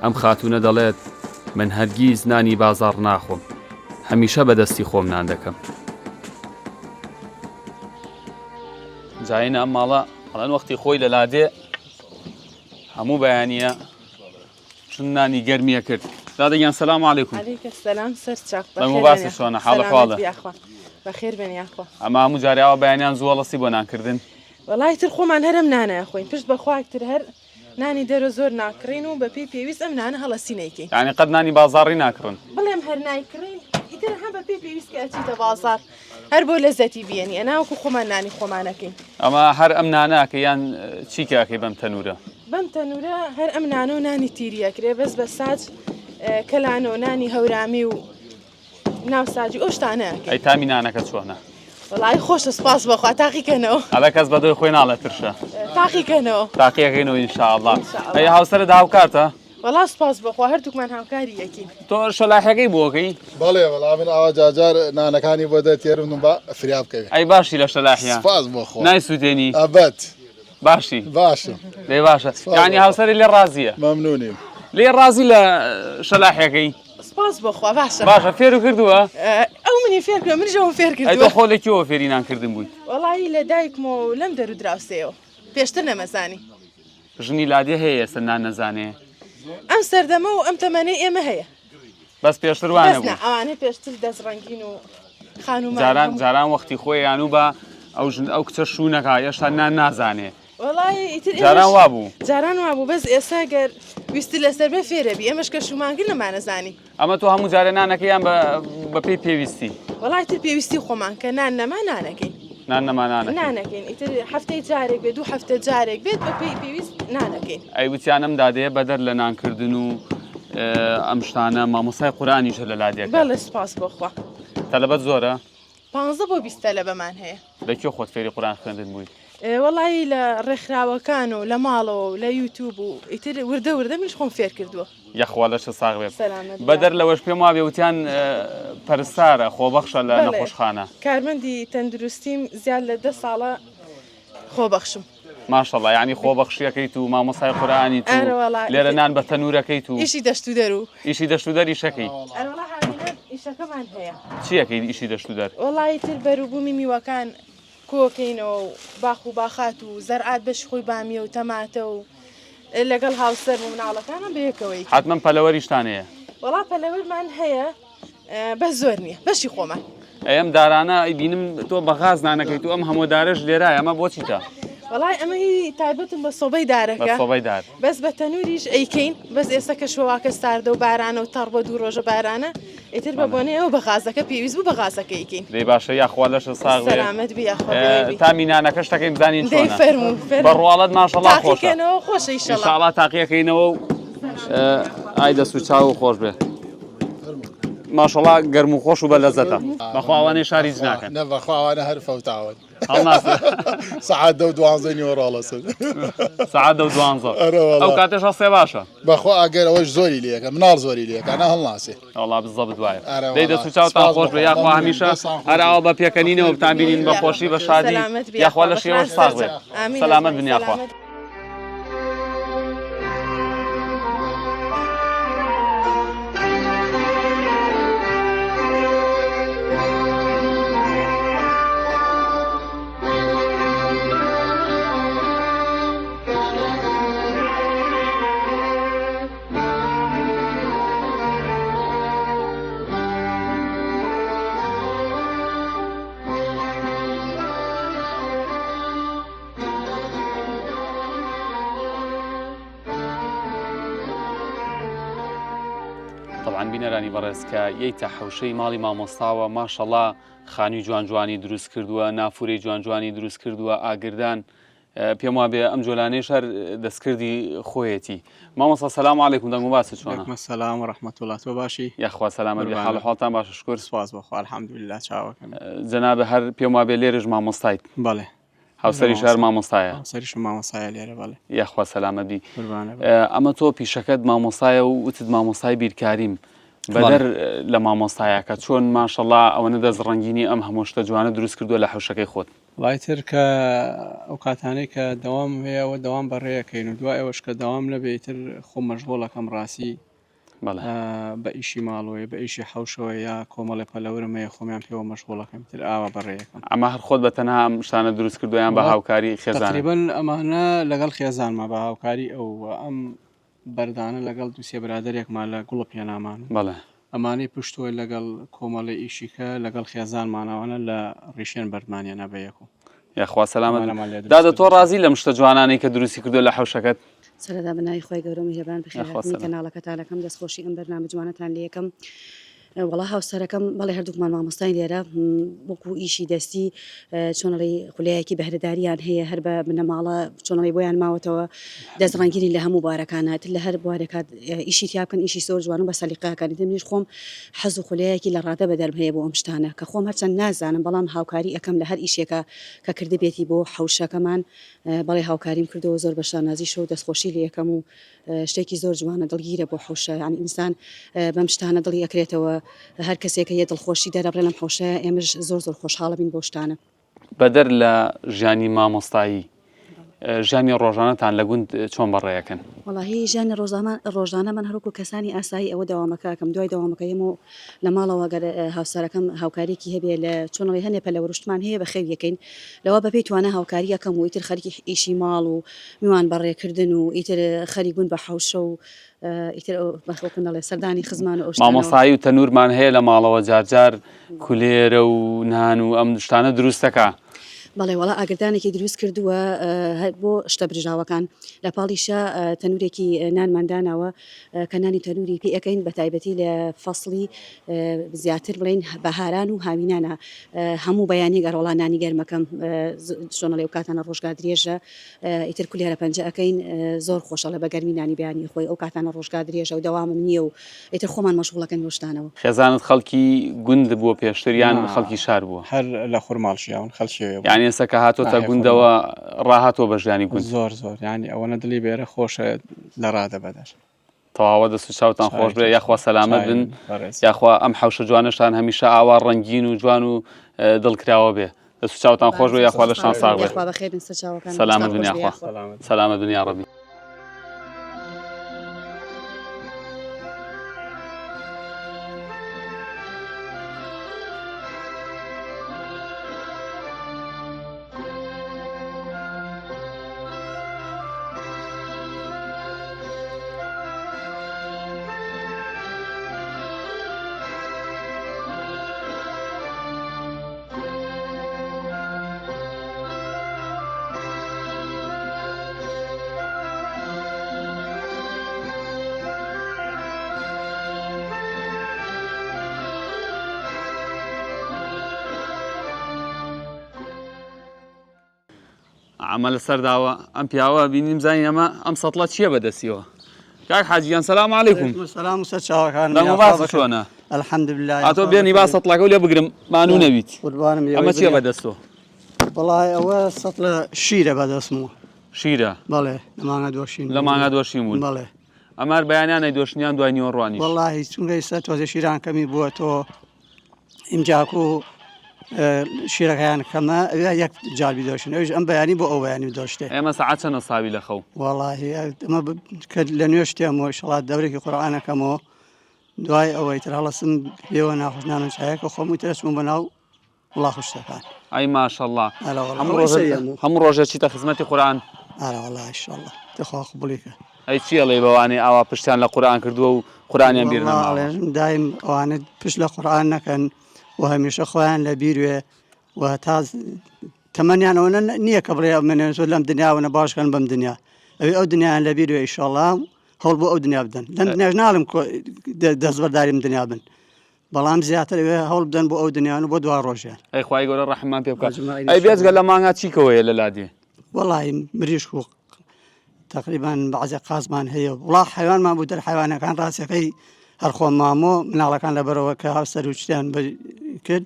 S1: ئەم خاتوونە دەڵێت، من هەرگیز نانی بازاڕ ناخۆم، هەمیشە بە دەستی خۆم نان دەکەم. جاینە ئەم ماڵە ئەڵێن وەختی خۆی لە لادێ هەموو بەیانییە چون نانی گەرمیە کرد. دادە گیان سەلام عەلەیکم.
S6: عەلەیکە سەلام سەر چاو.
S1: دەنگ و باست چۆنە حاڵ حواڵە؟
S6: بەخێر بێن یاخوا.
S1: ئەمە هەموو جارێ ئاوا بەیانیان زوو هەڵەستی بۆ نانکردن؟
S6: وەڵا ئیتر خۆمان هەر ئەم نانە ئەخۆین پشت بە خوا ئیتر هەر نانی دەرۆ زۆر ناکڕین و بەپێی پێویست ئەم نانە هەڵەسی نەیکەین.
S1: یانی قەت نانی بازاڕی ناکڕن؟
S6: بڵێم هەر نایکڕین ئیتر هەم بەپێی پێویست کە ئەچیتە بازاڕ هەر بۆ لەزەتی بیێنی ئەنا وەکو خۆمان نانی خۆمان ئەکەین.
S1: ئەمە هەر ئەم نانە ئەکەی یان چی کە ئەکەی بەم تەنورە؟
S6: بەم تەنورە هەر ئەم نانە و نانی تیری ئەکرێ بەس بە ساج کەلانە و نانی هەورامی و ناو ساجی ئەو شتانە ئەکەین.
S1: ئەی تامی نانەکە چۆنە؟
S6: وەڵایی خۆشە سپاس بۆ خوا تاقیکەنەوە.
S1: ئەڵێ کەس بە دۆی خۆی ناڵێ ترشە.
S6: تاقیکەنەوە.
S1: تاقیەکەینەوە ان شاء اللە.
S6: ان شاء اللە.
S1: ئەی هاوسەرت هاوکارتە؟
S6: وەڵا سوپاس بۆ خوا هەردووکمان هاوکاری یەکین.
S1: تۆ شەلاحەکەی بۆ ئەکەی؟
S7: بەڵێ وەڵا من ئاوا جارجار نانەکانی بۆ دەتێرم با فریا بکەوێ.
S1: ئەی باشی لە شەلاحیا؟
S7: سوپاس بۆ خوا.
S1: نایسوتێنی؟
S7: ئەبەد.
S1: باشی؟
S7: باشم.
S1: دەی باشە. یانی هاوسەری لێ ڕازیە؟
S7: مەمنونیم.
S1: لێ ڕازی لە شەلاحەکەی؟
S6: سپاس بۆ خوا باشە.
S1: باشە فێرو کردووە؟
S6: ئەو منی فێر کردووە منیش ئەوم فێر کردووە.
S1: ئەی تۆ خۆ لە کوێوە فێری نان کردن بوویت؟
S6: وەڵایی لە دایکمەوە و لەم دەر و دراوسێیەوە. پێشتر نەمەزانی.
S1: ژنی لادێ هەیە ئێستا نان نەزانێ؟
S6: ئەم سەردەمە و ئەم تەمەنەی ئێمە هەیە.
S1: بەس پێشتر وا نەبوو.
S6: بەس نا ئەوانەی پێشتر دەست ڕەنگین و خانومان.
S1: جاران جاران وەختی خۆیان و بە ئەو ژن ئەو کچە شوو نەکا هێشتا نان نازانێ.
S6: وەڵایی ئیتر ئێمەش
S1: جاران وابوو.
S6: جاران وابوو بەس ئێستا گەر ویستت لەسەر بێ فێرە بی ئێمەش کە شوومان کرد نەمانەزانی.
S1: ئەمە تۆ هەموو جارێ نانەکەی یان بە بەپێی پێویستی؟
S6: وەڵا ئیتر پێویستی خۆمان کە نان نەما نانەکەین.
S1: نان نەما نانەکەی.
S6: نانەکەین ئیتر هەفتەی جارێک بێت دوو هەفتە جارێک بێت بەپێی پێویست نانەکەین.
S1: ئەی وتیان ئەم دادەیە بەدەر لە نانکردن و ئەم شتانە مامۆستای قورئانیشە لە لادێکە.
S6: بەڵێ سوپاس بۆ خوا.
S1: تەلەبەت زۆرە؟
S6: پانزە بۆ 20 تەلەبەمان هەیە.
S1: لە کوێ خۆت فێری قورئان خوێندن بوویت؟
S6: وەڵایی لە ڕێکخراوەکان و لە ماڵەوە و لە یوتوب و ئیتر وردە وردە منیش خۆم فێر کردووە.
S1: یەخوا لەشت ساغ بێت.
S6: سەلامەت بی.
S1: بەدەر لەوەش پێم وابێ وتیان پەرستارە، خۆبەخشە لە
S6: بەڵێ
S1: نەخۆشخانە.
S6: کارمەندی تەندروستیم زیاد لە دە ساڵە خۆبەخشم.
S1: ماشەڵا یانی خۆبەخشیەکەیت و مامۆستای قورئانیت و
S6: ئەرەوەڵا
S1: لێرە
S6: ئیتر
S1: نان بە تەنورەکەیت و
S6: ئیشی دەشت و دەر و.
S1: ئیشی دەشت و دەریشەکەی.
S6: ئەرەوەڵا هاوینان ئیشەکەمان هەیە.
S1: چی ئەکەیت ئیشی دەشت و دەر؟
S6: وەڵا ئیتر بەروبوومی میوەکان کۆکەینەوە و باخ و باخات و زەرعات بەشی خۆی بامیە و تەماتە و لەگەڵ هاوسەرم و مناڵەکانم بەیەکەوە ئەیکەین.
S1: حەتمەن پەلەوەریشتان هەیە؟
S6: وەڵا پەلەوەرمان هەیە بەس زۆر نییە بەشی خۆمان.
S1: ئەی ئەم دارانە ئەیبینم تۆ بە غاز نانەکەیت و ئەم هەموو دارەش لێرایە ئەمە بۆ چیتە؟
S6: وەڵای ئەمە هی تایبەتم بە سۆبەی دارەکە.
S1: بە سۆبەی دار.
S6: بەس بە تەنوریش ئەیکەین بەس ئێستا کەشوهەواکە ساردە و بارانە و تەڕ بۆ دوو ڕۆژە بارانە ئیتر بە بۆنەی ئەوە بە غازەکە پێویست بوو بە غازەکە ئەیکەین.
S1: دەی باشە یاخوا لەشت ساغ بێ.
S6: سەلامەت بی یاخوا بێ بی.
S1: تامی نانەکەش دەکەین بزانین
S6: دەی
S1: چۆنە.
S6: فەرموو
S1: بە
S6: فەرموو.
S1: ڕواڵەت ماشەڵا خۆشە.
S6: تاقیکەنەوە خۆشە ئیشەڵا.
S1: ئینشاڵا تاقیەکەینەوە و ئای دەست و چاو خۆش بێ. ماشەڵا گەرم و خۆش و بە لەزەتە. بەخوا ئەوانەی شار هیچ ناکەن.
S7: نە بەخوا ئەوانە هەر فەوتاون.
S1: هەڵناسن.
S7: سەعات دە و دوانزەی نیوەڕۆ هەڵەسن.
S1: سەعات دە و دوانزە.
S7: ئەرێ وەڵا.
S1: ئەو کاتەش هەڵسێ باشە.
S7: بەخوا ئەگەر ئەوەش زۆری لێکە مناڵ زۆری لێکە نا هەڵناسێ.
S1: وەڵا بزەبت وایە.
S7: ئەرێ
S1: دەی
S7: وەڵا.
S1: دەست و چاوتان
S7: سپاس
S1: خۆش بێ
S7: بۆ خوا.
S1: یاخوا
S7: مەمنون.
S1: هەمیشە
S7: دەستان خۆش
S1: هەر
S7: بێ.
S1: ئاوا بە پێکەنینەوە بتان بینین بە خۆشی بە شادی
S6: سەلامەت بی
S1: یاخوا
S6: یاخوا
S1: لەشی ئێوەش
S6: بەخێران
S1: ساغ بێ.
S6: سەرچاو. ئامین
S1: سەلامەت
S6: ئەجمەعین
S1: بن یاخوا.
S6: سەلامەت.
S1: تەبعەن بینەرانی بەڕێز کە یەیتە حەوشەی ماڵی مامۆستاوە ماشەڵا خانووی جوان جوانی دروست کردووە نافورەی جوان جوانی دروست کردووە ئاگردان پێم وابێ ئەم جۆلانەیش هەر دەستکردی خۆیەتی مامۆستا سلام علیکم دەنگ و باست چۆنە
S8: علیکم السلام و رحمة الله تۆ باشی
S1: یاخوا سەلامەت بی
S8: قوربانت.
S1: حاڵ و حاڵتان باشە شکر
S8: سپاس بۆ خوا الحمدلله چاوەکەم
S1: جەنابە هەر پێم وابێ لێرەش مامۆستایت
S8: بەڵێ
S1: هاوسەریش هەر مامۆستایە
S8: هاوسەریشم مامۆستایە لێرە بەڵێ
S1: یاخوا سەلامەت بی
S8: قوربانە بم.
S1: ئەمە تۆ پیشەکەت مامۆستایە و وتت مامۆستای بیرکاریم بەدەر لە مامۆستایەکە چۆن ماشەڵا ئەوەنە دەست ڕەنگینی ئەم هەموو شتە جوانە دروست کردووە لە حەوشەکەی خۆت
S8: وەڵا ئیتر کە ئەو کاتانەی کە دەوام هەیە ئەوە دەوام بەڕێ ئەکەین و دوای ئەوەش کە دەوام نەبێ ئیتر خۆم مەشغوڵ ئەکەم ڕاستی
S1: بەڵێ.
S8: بە ئیشی ماڵەوەی بە ئیشی حەوشەوە یا کۆمەڵێ پەلەورم هەیە خۆمیان پێوە مەشغوڵ ئەکەم ئیتر ئاوا بەڕێ ئەکەم.
S1: ئەمە هەر خۆت بە تەنها ئەم شتانە دروست کردووە یان بە
S8: وەڵا
S1: هاوکاری خێزانت؟
S8: تەقریبەن ئەمانە لەگەڵ خێزانما بە هاوکاری ئەو و ئەم بەردانە لەگەڵ دوو سێ برادەرێکمان لە گوڵپ هێنامان و
S1: بەڵێ.
S8: ئەمانەی پشتۆ لەگەڵ کۆمەڵێ ئیشی کە لەگەڵ خێزانمان ئەوانە لە ڕیشێن بەردمان هێنا بە یەک و
S1: یاخوا سەلامەت بن.
S8: ئەمانەمان لێ دروست
S1: دادە تۆ
S8: کردووە.
S1: ڕازی لەم شتە جوانانەی کە دروستی کردووە لە حەوشەکەت؟
S9: سەرەتا بە ناوی خوای گەورە و میهرەبان
S1: یاخوا
S9: بەخێرهاتنی
S1: سەلام.
S9: کەناڵەکەتان ئەکەم دەستخۆشی ئەم بەرنامە جوانەتان لێ ئەکەم وەڵا هاوسەرەکەم بەڵێ هەردووکمان مامۆستاین لێرە وەکو ئیشی دەستی چۆن ئەڵێی خولیایەکی بەهرەداریان هەیە هەر بە بنەماڵە چۆن ئەڵێی بۆیان ماوەتەوە دەست ڕەنگینی لە هەموو بوارەکانە تر لە هەر بوارێکا ئیشی تیا بکەن ئیشی زۆر جوان و بە سەلیقەکان ئیتر منیش خۆم حەز و خولیایەکی لە ڕادە بەدەرم هەیە بۆ ئەم شتانە کە خۆم هەرچەند نازانم بەڵام هاوکاری ئەکەم لە هەر ئیشێکا کە کردبێتی بۆ حەوشەکەمان بەڵێ هاوکاریم کردەوە زۆر بە شانازیشەوە دەستخۆشی لێ ئەکەم و شتێکی زۆر جوانە دڵگیرە بۆ حەوشە یانی ئینسان بەم شتانە دڵی ئەکرێتەوە هەر کەسێکە یە دڵخۆشی دەرەبڕێ لەم حەوشەیە ئێمەش زۆر زۆر خۆشحاڵە بین بەو شتانە.
S1: بەدەر لە ژیانی مامۆستایی ژیانی ڕۆژانەتان لە گوند چۆن بەڕێ ئەکەن؟
S9: وەڵاهی ژیانی ڕۆژانەمان هەروەکو کەسانی ئاسایی ئەوە دەوامەکە ئەکەم دوای دەوامەکە یەم و لە ماڵەوە گەر هاوسەرەکەم هاوکاریەکی هەبێ لە چۆن ئەڵێی هەنێ پەلەوەرشتمان هەیە بەخێوی ئەکەین لەوە بەپێی توانا هاوکاری ئەکەم و ئیتر خەریکی ئیشی ماڵ و میوان بەڕێکردن و ئیتر خەریک بوون بە حەوشە و ئیتر ئەو بەخۆکم دەڵێ سەردانی خزمان و ئەو شتانەوە.
S1: مامۆستایی و تەنورمان هەیە لە ماڵەوە جارجار کولێرە و نان و ئەم شتانە دروست دەکا.
S9: بەڵێ وەڵا ئاگردانێکی دروست کردووە هەر بۆ شتە برژاوەکان لە پاڵیشا تەنورێکی نانمان داناوە کە نانی تەنوری پێ ئەکەین بە تایبەتی لە فەسڵی زیاتر بڵێین بەهاران و هاوینانە هەموو بەیانیەک ئەرۆڵا نانی گەرمەکەم چۆنەڵێ و کاتانە ڕۆژگار درێژە ئیتر کولێرە پەنجە ئەکەین زۆر خۆشەڵێ بە گەرمی نانی بەیانی خۆی ئەو کاتانە ڕۆژگار درێژە و دەوامم نییە و ئیتر خۆمان مەشغوڵەکەین بەو شتانەوە.
S1: خێزانت خەڵکی گوند بووە پێشتر یان خەڵکی شار بووە؟
S8: هەر لە خورماڵ ژیاون خەڵکی ئەوێ بوون.
S1: یانی. ئێستا کە هاتۆتە گوندەوە ڕاهاتوە بە ژیانی گوند.
S8: زۆر زۆر یانی ئەوەنە دڵی بێرە خۆشە لە ڕادە بەدەر.
S1: تەواوە دەست و چاوتان خۆش بێ یاخوا سەلامەت بن یاخوا ئەم حەوشە جوانەشتان هەمیشە ئاوا ڕەنگین و جوان و دڵکراوە بێ دەست و چاوتان خۆش بێ یاخوا لەشتان ساغ بێ سەلامەت بن یاخوا سەلامەت بن یاڕەبی. ئەمە لەسەر داوە ئەم پیاوە بینیم زانین ئەمە ئەم سەتڵە چییە بەدەستیەوە کاک حاجیان سلام علیکم
S3: سلام سەر چاوەکان
S1: دەنگ و باس چۆنە
S3: الحمدلله
S1: ئەتۆ بێنی با سەتڵەکە لێ بگرم مانوو نەبیت
S3: قوربانم
S1: ئەمە چییە بەدەستەوە
S3: وەڵای ئەوە سەتڵە شیرە بەدەستمەوە
S1: شیرە
S3: بەڵێ لە مانگا دۆشین
S1: لە مانگا دۆشین بوون
S3: بەڵێ
S1: ئەمار بەیانیانەی دۆشنیان دوای نیوەڕوانیش
S3: وەڵاهی چونکە ئێستا تۆزێ شیران کەمی بووە تۆ ئینجاکو شیرەکەیان کەمە ئەوێ یەک جار بیدۆشن ئەویش ئەم بەیانی بۆ ئەو بەیانی بدۆشتێ
S1: ئێمە سەعات چەنە ساوی لە خەو؟
S3: وەڵاهی ئەمە کە لە نوێژ تێمەوە ئیشەڵا دەورێکی قورئانەکەمەوە دوای ئەوەی تر هەڵەسم پێوە ناخۆش نانم چایەکە خۆم و تر ئەچمە بۆ ناو وڵاخ و شتەکان
S1: ئەی ماشەڵڵا
S3: ئەرە وەڵا
S1: هەموو
S3: ئەوەی
S1: ڕۆژێ
S3: سەیەم و
S1: هەموو ڕۆژێ چیتە خزمەتی قورئان
S3: ئەرە وەڵا ئیشەڵا تخوا قبوڵی کە
S1: ئەی چی ئەڵێی بەوانەی ئاوا پشتیان لە قورئان کردووە و قورئانیان بیر
S3: وەڵا
S1: نەماوە؟
S3: ئەڵێم دایم ئەوانە پشت لە قورئان نەکەن و هەمیشە خۆیان لە بیر وێ و تا تەمەنیان ئەوەنە نییە کە بڵێ من زۆر لەم دنیاوەنە باش کەن بەم دنیا ئەوێ ئەو دنیایان لە بیر وێ ئیشەڵا هەوڵ بۆ ئەو دنیا بدەن لەم دنیاش ناڵم دەستبەرداری ئەم دنیا بن بەڵام زیاتر ئەوێ هەوڵ بدەن بۆ ئەو دنیان و بۆ دوا ڕۆژیان.
S1: ئەی خوای گەورە ڕەحممان پێ بکات.
S3: ئەجمعین
S1: ئەی
S3: ان شاء
S1: بێجگە
S3: اللە.
S1: لە مانگا چی کەوەیە لە لادێ؟
S3: وەڵاهی مریشک و تقریبان بەعزێ قازمان هەیە و وڵا حیوانمان بوو دەر حیوانەکان ڕاستەکەی هەر خۆم مامۆ مناڵەکان لەبەرەوە کە هاوسەر و شتیان کرد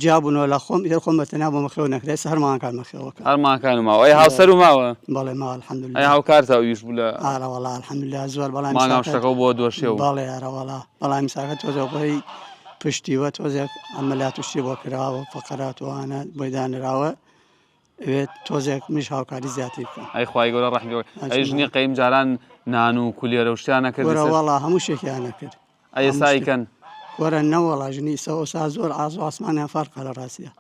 S3: جیابوونەوە لە خۆم ئیتر خۆم بە تەنها بۆ مەخێو نەکرێت ئێستا هەر ماڵەکان مەخێوەکە
S1: هەر ماکان ماوە ئەی هاوسەر و ماوە
S3: بەڵێ ماوە الحمدلله
S1: ئەی هاوکارتە ئەویش بوو لە
S3: ئارە وەڵا الحمدلله زۆر بەڵام
S1: مانگا
S3: ئیساکە
S1: شتەکە بۆ دۆشێ و
S3: بەڵێ ئارە وەڵا بەڵام ئیساکە تۆزێ بۆی پشتی وە تۆزێک عەمەلیات و شتی بۆ کراوە فەقەرات و ئەوانە بۆی دانراوە ئەوێت تۆزێک منیش هاوکاری زیاتری بکەم
S1: ئەی خوای گەورە ڕەحمی پێ بکات. ئەی ژنی قەیم جاران نان و کولێرە و شتیان نەکرد
S3: وەرە وەڵا هەموو شتێکیان نەکرد
S1: ئەی ئێستا ئەیکەن؟
S3: وەرە نەوەڵا ژنی ئیسە ئەوسا زۆر ئاز و ئاسمانیان فەرقە لە ڕاستیا.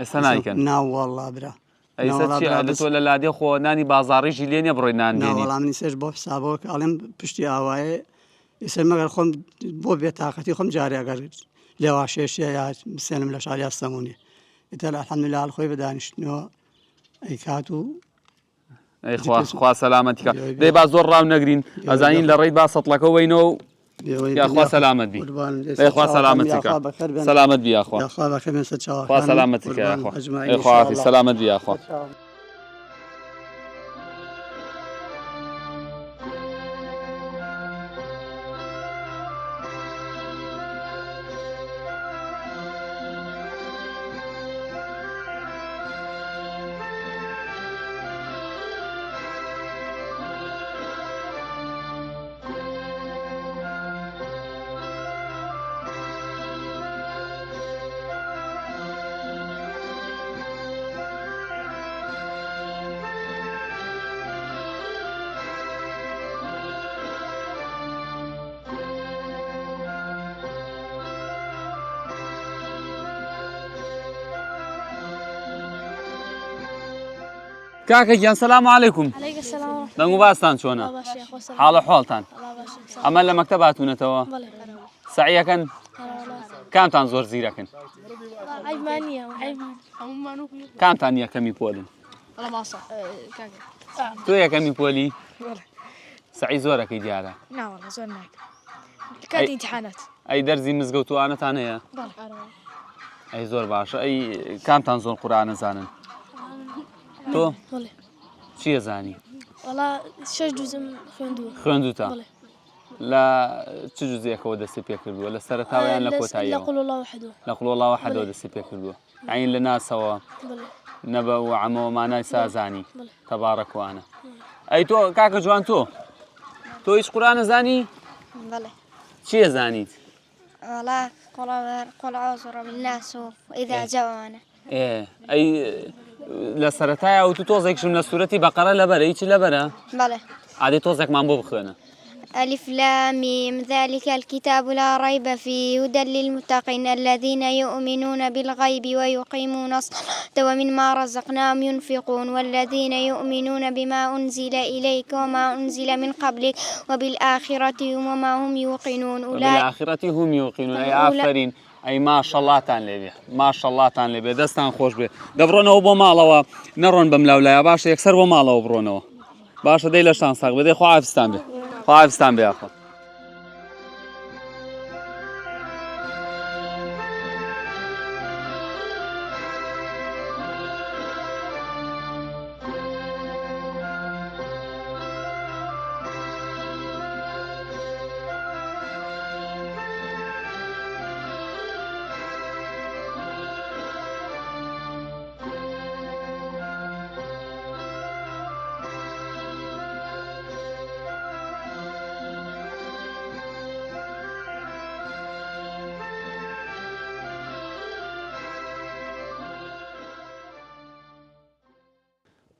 S1: ئێستا نایکەن؟
S3: ناوەڵا برا.
S1: ئەی ئێستا
S3: ناوەڵا
S1: چی
S3: برا
S1: لە
S3: بەس
S1: تۆ لە لادێ خۆ نانی بازاڕیشی لێ نییە بڕۆی نان بێنی.
S3: ناوەڵا من ئیسەش بۆ حسابەوە کە ئەڵێم پشتی ئاوایێ ئیسە مەگەر خۆم بۆ بێتاقەتی خۆم جارێ ئەگەر لێواشێشێ یا بسێنم لە شار یا سەمونێ ئیتر الحمدلله خۆی بە دانیشتنەوە ئەیکات و
S1: ئەی خوا خوا سەلامەتی کا دەی با زۆر ڕاو نەگرین ئەزانین لە ڕێی با سەتڵەکە وەینەوە و یاخوا سەلامەت بی یاخوا سەلامەتی کا سەلامەت بی یاخوا خوا سەلامەتی کا یاخوا ئەی خوا حافیز سەلامەت بی یاخوا. کاکە گیان سلام علیکم
S10: علیک السلام و رحمة
S1: دەنگ و باستان چۆنە
S10: الله باشی خۆ سلام
S1: حاڵە حاڵتان
S10: الله باشی سلام.
S1: ئەمە لە مەکتەب هاتوونەتەوە
S10: بەڵێ
S1: سەعیەکەن
S10: ئەرە
S1: کامتان زۆر زیرەکن
S10: وەڵا عەیبمان نییە عەیبمان هەموومان وەکو یەک.
S1: کامتان یەکەمی پۆلن
S10: وەڵا ماسا کاکە
S1: تۆ یەکەمی پۆلی سەعی زۆرەکەی دیارە
S10: نا وەڵا زۆر ناکەم کاتی ئیمتحانات
S1: ئەی دەرزی مزگەوت و ئانەتان هەیە؟ ئەی زۆر باشە ئەی کامتان زۆر قورئانە زانن؟ تۆ چیە زانی؟
S10: وەڵا شەش دوزم خوێندووە
S1: خوێندوتە؟ لە چ جزئێکەوە دەستی پێ کردووە لە سەرەتاوە یان لە کۆتاییەوە؟
S10: لە قل الله احدەوە.
S1: لە قل الله احدەوە دەستی پێ کردووە. یانی لە ناسەوە نەبە و عەمەوە مانای سازانی تەبارەک وانە. ئەی تۆ کاکە جوان تۆ تۆ هیچ قورئان ئەزانی؟
S11: بەڵێ.
S1: چی ئەزانیت؟
S11: وەڵا قل قل اعوذ برب الناس و اذا جاء وانە.
S1: ئێ ئەی لە سەرەتایە وتو تۆزێکشم لە سورەتی بەقەرە لەبەرە هیچ لەبەرە؟
S11: بەڵێ.
S1: ئادەی تۆزێکمان بۆ بخوێنە.
S11: ألف لام ميم ذلك الكتاب لا ريب فيه هدى للمتقين الذين يؤمنون بالغيب ويقيمون الصلاة ومما رزقناهم ينفقون والذين يؤمنون بما أنزل إليك وما أنزل من قبلك وبالآخرة هم وما هم يوقنون أولئك
S1: وبالآخرة هم يوقنون ئەی ئافەرین ئەی ماشەڵاتان لێبێ ماشەڵاتان لێبێ دەستان خۆش بێ دەبڕۆنەوە بۆ ماڵەوە نەڕۆن بەم لاولایە باشە یەکسەر بۆ ماڵەوە بڕۆنەوە باشە دەی لەشتان ساغ بێ دەی خواحافیزتان بێ خواحافیزتان بێ یاخوا.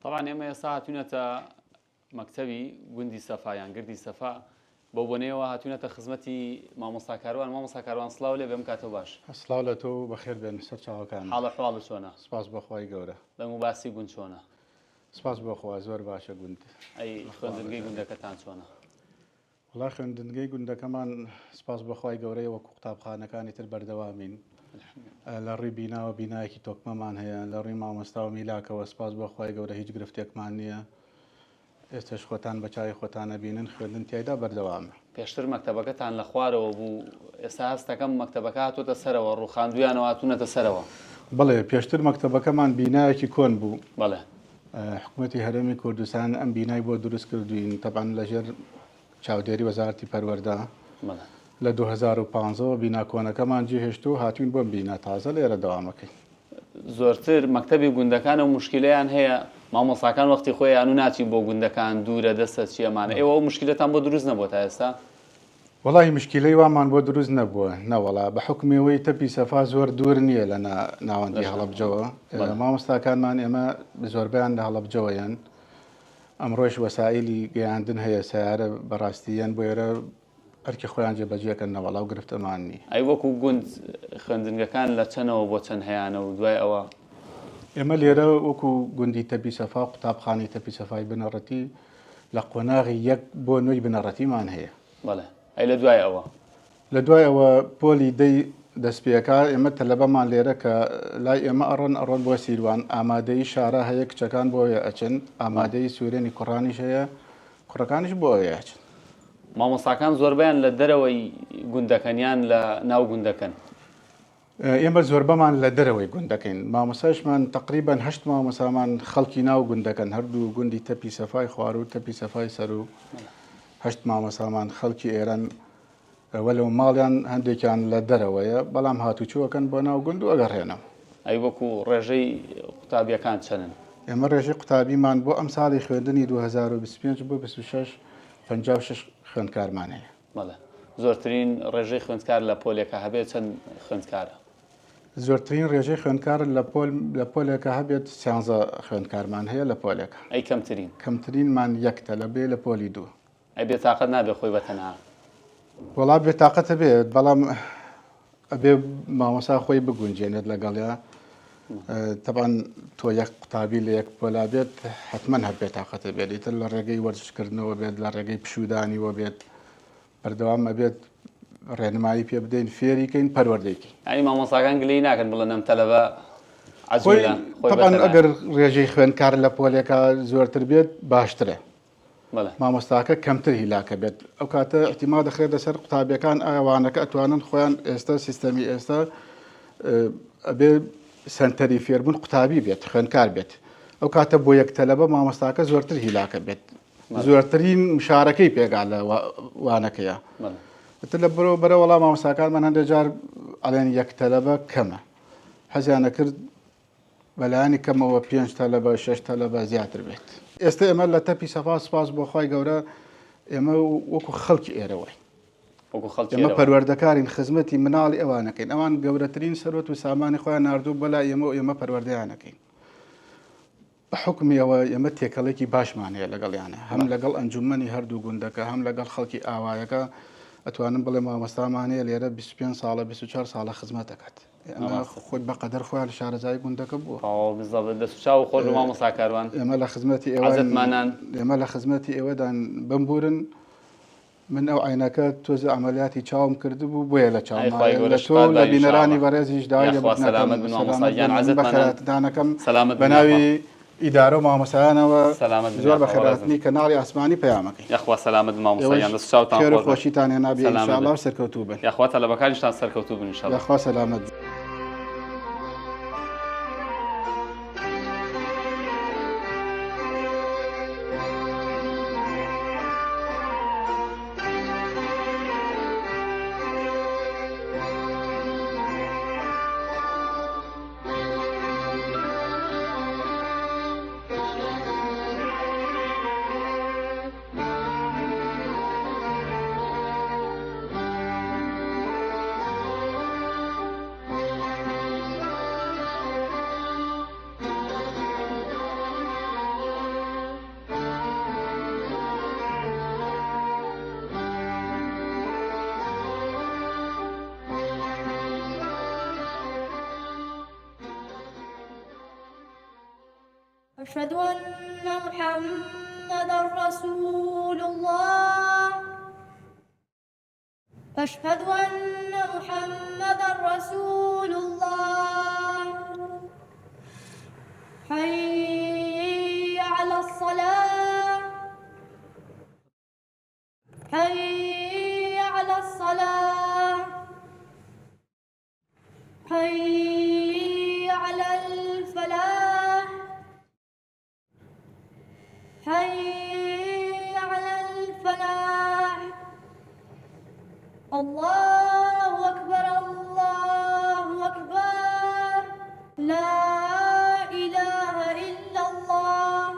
S1: طبعا ئێمە ئێستا هاتوینەتە مەکتەبی گوندی سەفا یان گردی سەفا بەو بۆنەیەوە هاتوینەتە خزمەتی مامۆستا کاروان مامۆستا کاروان سڵاو لێ بێم کاتەوە باش.
S12: سڵاو لە تۆ و بەخێر بێن سەر چاوەکانم.
S1: حاڵ ئەحواڵت چۆنە؟
S12: سپاس بۆ خوای گەورە.
S1: دەنگ و باسی گوند چۆنە؟
S12: سپاس بۆ خوا زۆر باشە گوند.
S1: ئەی خوێندنگەی گوندەکەتان چۆنە؟
S12: وەڵا خوێندنگەی گوندەکەمان سپاس بۆ خوای گەورەیە وەکو قوتابخانەکانی تر بەردەوامین لە ڕووی بیناوە بینایەکی تۆکمەمان هەیە لە ڕووی مامۆستا و میلاکەوە سپاس بۆ خوای گەورە هیچ گرفتێکمان نییە ئێستش خۆتان بە چاوی خۆتان ئەبینن خوێندن تیایدا بەردەوامە.
S1: پێشتر مەکتەبەکەتان لە خوارەوە بوو ئێستا هەستەکەم مەکتەبەکە هاتۆتە سەرەوە ڕووخاندویانەوە هاتوونەتە سەرەوە.
S12: بەڵێ پێشتر مەکتەبەکەمان بینایەکی کۆن بوو.
S1: بەڵێ.
S12: حکومەتی هەرێمی کوردستان ئەم بینای بۆ دروست کردوین تەبعەن لەژێر چاودێری وەزارەتی پەروەردە لە 2015 ەوە بینا کۆنەکەمان جێهێشت و هاتوین بۆم بینا تازە لێرە دەوامەکەین.
S1: زۆرتر مەکتەبی گوندەکان ئەو موشکیلەیان هەیە مامۆستاکان وەختی خۆیان و ناچین بۆ گوندەکان دوورە دەستە چی ئەمانە ئێوە ئەو موشکیلەتان بۆ دروست نەبووە تا ئێستا؟
S12: وەڵاهی مشکیلەی وامان بۆ دروست نەبووە نەوەڵا بە حوکمی ئەوەی تەپی سەفا زۆر دوور نییە لە ناوەندی هەڵەبجەوە مامۆستاکانمان ئێمە زۆربەیان لە هەڵەبجەوە یەن ئەمڕۆش وەسائیلی گەیاندن هەیە سەیارە بەڕاستی یەن بۆ ئێرە ئەرکی خۆیان جێبەجێکەن نەوەڵا و گرفتەمان نی.
S1: ئەی وەکو گوند خوێندنگەکان لە چەنەوە بۆ چەند هەیانە و دوای ئەوە؟
S12: ئێمە لێرە وەکو گوندی تەپی سەفا قوتابخانەی تەپی سەفای بنەڕەتی لە قۆناغی یەک بۆ نۆی بنەڕەتیمان هەیە.
S1: بەڵێ ئەی لە دوای ئەوە؟
S12: لە دوای ئەوە پۆلی دەی دەستپێکا، ئێمە تەلەبەمان لێرە کە لای ئێمە ئەڕۆن ئەڕۆن بۆ سیروان، ئامادەیی شارا هەیە کچەکان بۆ ئەوێ ئەچن، ئامادەیی سورێنی کوڕانیش هەیە کوڕەکانیش بۆ ئەوێ ئەچن.
S1: مامۆستاکان زۆربەیان لە دەرەوەی گوندەکەن یان لە ناو گوندەکەن؟
S12: ئێمە زۆربەمان لە دەرەوەی گوندەکەین، مامۆستایشمان تەقریبەن هەشت مامۆستامان خەڵکی ناو گوندەکەن، هەردوو گوندی تەپی سەفای خواروو و تەپی سەفای سەروو، هەشت مامۆستامان خەڵکی ئێرەن، وەلەو ماڵیان هەندێکیان لە دەرەوەیە، بەڵام هاتوچۆ ئەکەن بۆ ناو گوند و ئەگەڕێنەوە.
S1: ئەی وەکو ڕێژەی قوتابییەکان چەنن؟
S12: ئێمە ڕێژەی قوتابیمان بۆ ئەمساڵی خوێندنی 2025 بۆ 26 56 خوێندکارمان هەیە.
S1: بەڵێ. زۆرترین ڕێژەی خوێندکار لە پۆلێکا هەبێت چەند خوێندکارە؟
S12: زۆرترین ڕێژەی خوێندکار لە پۆل لە پۆلێکا هەبێت سیانزە خوێندکارمان هەیە لە پۆلێکا.
S1: ئەی کەمترین؟
S12: کەمترینمان یەک تەلەبەیە لە پۆلی دوو.
S1: ئەی بێتاقەت نابێ خۆی بە تەنها؟
S12: وەڵا بێتاقەت ئەبێت بەڵام ئەبێ مامۆستا خۆی بگونجێنێت لەگەڵیا تەبعەن تۆ یەک قوتابی لە یەک پۆلا بێت حتمما هەر بێتاقەتە بێت ئیتر لە ڕێگەی وەرزشکردنەوە بێت لە ڕێگەی پشوودانیوە بێت بەردەوام ئەبێت ڕێنمایی پێ بدەین فێری کەین پەروەردەی کەین.
S1: یانی مامۆستاکان گلەیی ناکەن بڵێن ئەم تەلەبە عەجولە خۆی
S12: تەبعەن ئەگەر ڕێژەی خوێندکار لە پۆلێکا زۆرتر بێت باشترە مامۆستاکە کەمتر هیلاکە بێت ئەو کاتە احتیما دەخرێتە سەر قوتابیەکان ئایا وانەکە ئەتوانن خۆیان ئێستا سیستەمی ئێستا ئەبێ سەنتەری فێربوون قوتابی بێت خوێندکار بێت ئەو کاتە بۆ یەک تەلەبە مامۆستاکە زۆرتر هیلاکە بێت. زۆرترین مشارەکەی پێگا لە وانەکەیە ئیتر لە بەرەوە بەرە وەڵام مامۆستاکانمان هەندێک جار ئەڵێن یەک تەلەبە کەمە حەزیان ئەکرد بەلایەنی کەمەوە پێنج تەلەبە شەش تەلەبە زیاتر بێت. ئێستا ئێمە لە تەپی سەفا سوپاس بۆ خوای گەورە ئێمە وەکو خەڵکی ئێرە واین.
S1: وەکو خەڵکی
S12: ئێمە
S1: ئێرە وان.
S12: پەروەردەکارین خزمەتی مناڵی ئەوانەکەین ئەوان گەورەترین سەروەت و سامانی خۆیان ناردووە بۆ لای ئێمە و ئێمە پەروەردەیان ئەکەین. بە حوکمی ئەوە ئێمە تێکەڵێکی باشمان هەیە لەگەڵیانە هەم لەگەڵ ئەنجومەنی هەردوو گوندەکە هەم لەگەڵ خەڵکی ئاوایەکە ئەتوانم بڵێم مامۆستامان هەیە لێرە 25 ساڵە 24 ساڵە خزمەت دەکات ئەمە خۆی بەقەدەر خۆیان لە شارەزای گوندەکە بووە.
S1: تەواو بالضبط دەست و چاو خۆش بە مامۆستا کاروان.
S12: ئێمە لە خزمەتی ئێوەین.
S1: عەزەتمانان.
S12: ئێمە لە خزمەتی ئێوەدان بمبورن من ئەو عەینەکە تۆزێ عەمەلیاتی چاوم کردبوو بۆیە لە چاوم
S1: ئەی خوای
S12: مایە
S1: گەورە
S12: لە تۆ
S1: شفات
S12: و لە
S1: با ان شاء
S12: بینەرانی
S1: اللە
S12: بەڕێزیش داوای
S1: یاخوا
S12: لێبوردن ئەکەم
S1: سەلامەت بن مامۆستا
S12: سەلامەت
S1: گیان
S12: بن من
S1: عەزەتمانان
S12: بەخێرهاتنتان ئەکەم
S1: سەلامەت
S12: بە
S1: بن یاخوا
S12: ناوی ئیدارە و مامۆستایانەوە
S1: سەلامەت بن
S12: زۆر
S1: یاخوا بەڕێزم
S12: بەخێرهاتنی کەناڵی ئاسمانی پەیامەکەی
S1: یاخوا سەلامەت بن مامۆستا
S12: ئێوەش
S1: گیان دەست و چاوتان
S12: خێر و
S1: خۆش بێت
S12: خۆشیتان هێنابێ ان
S1: سەلامەت
S12: شاء اللە
S1: بن
S12: و سەرکەوتوو بن
S1: یاخوا تەلەبەکانیشتان سەرکەوتوو بن ان شاء اللە
S12: یاخوا سەلامەت بن.
S11: أشهد أن محمدا رسول الله أشهد أن محمدا رسول الله حي على الصلاة حي على الصلاة حي على الفلاح حي على الفلاح الله أكبر الله أكبر لا إله إلا الله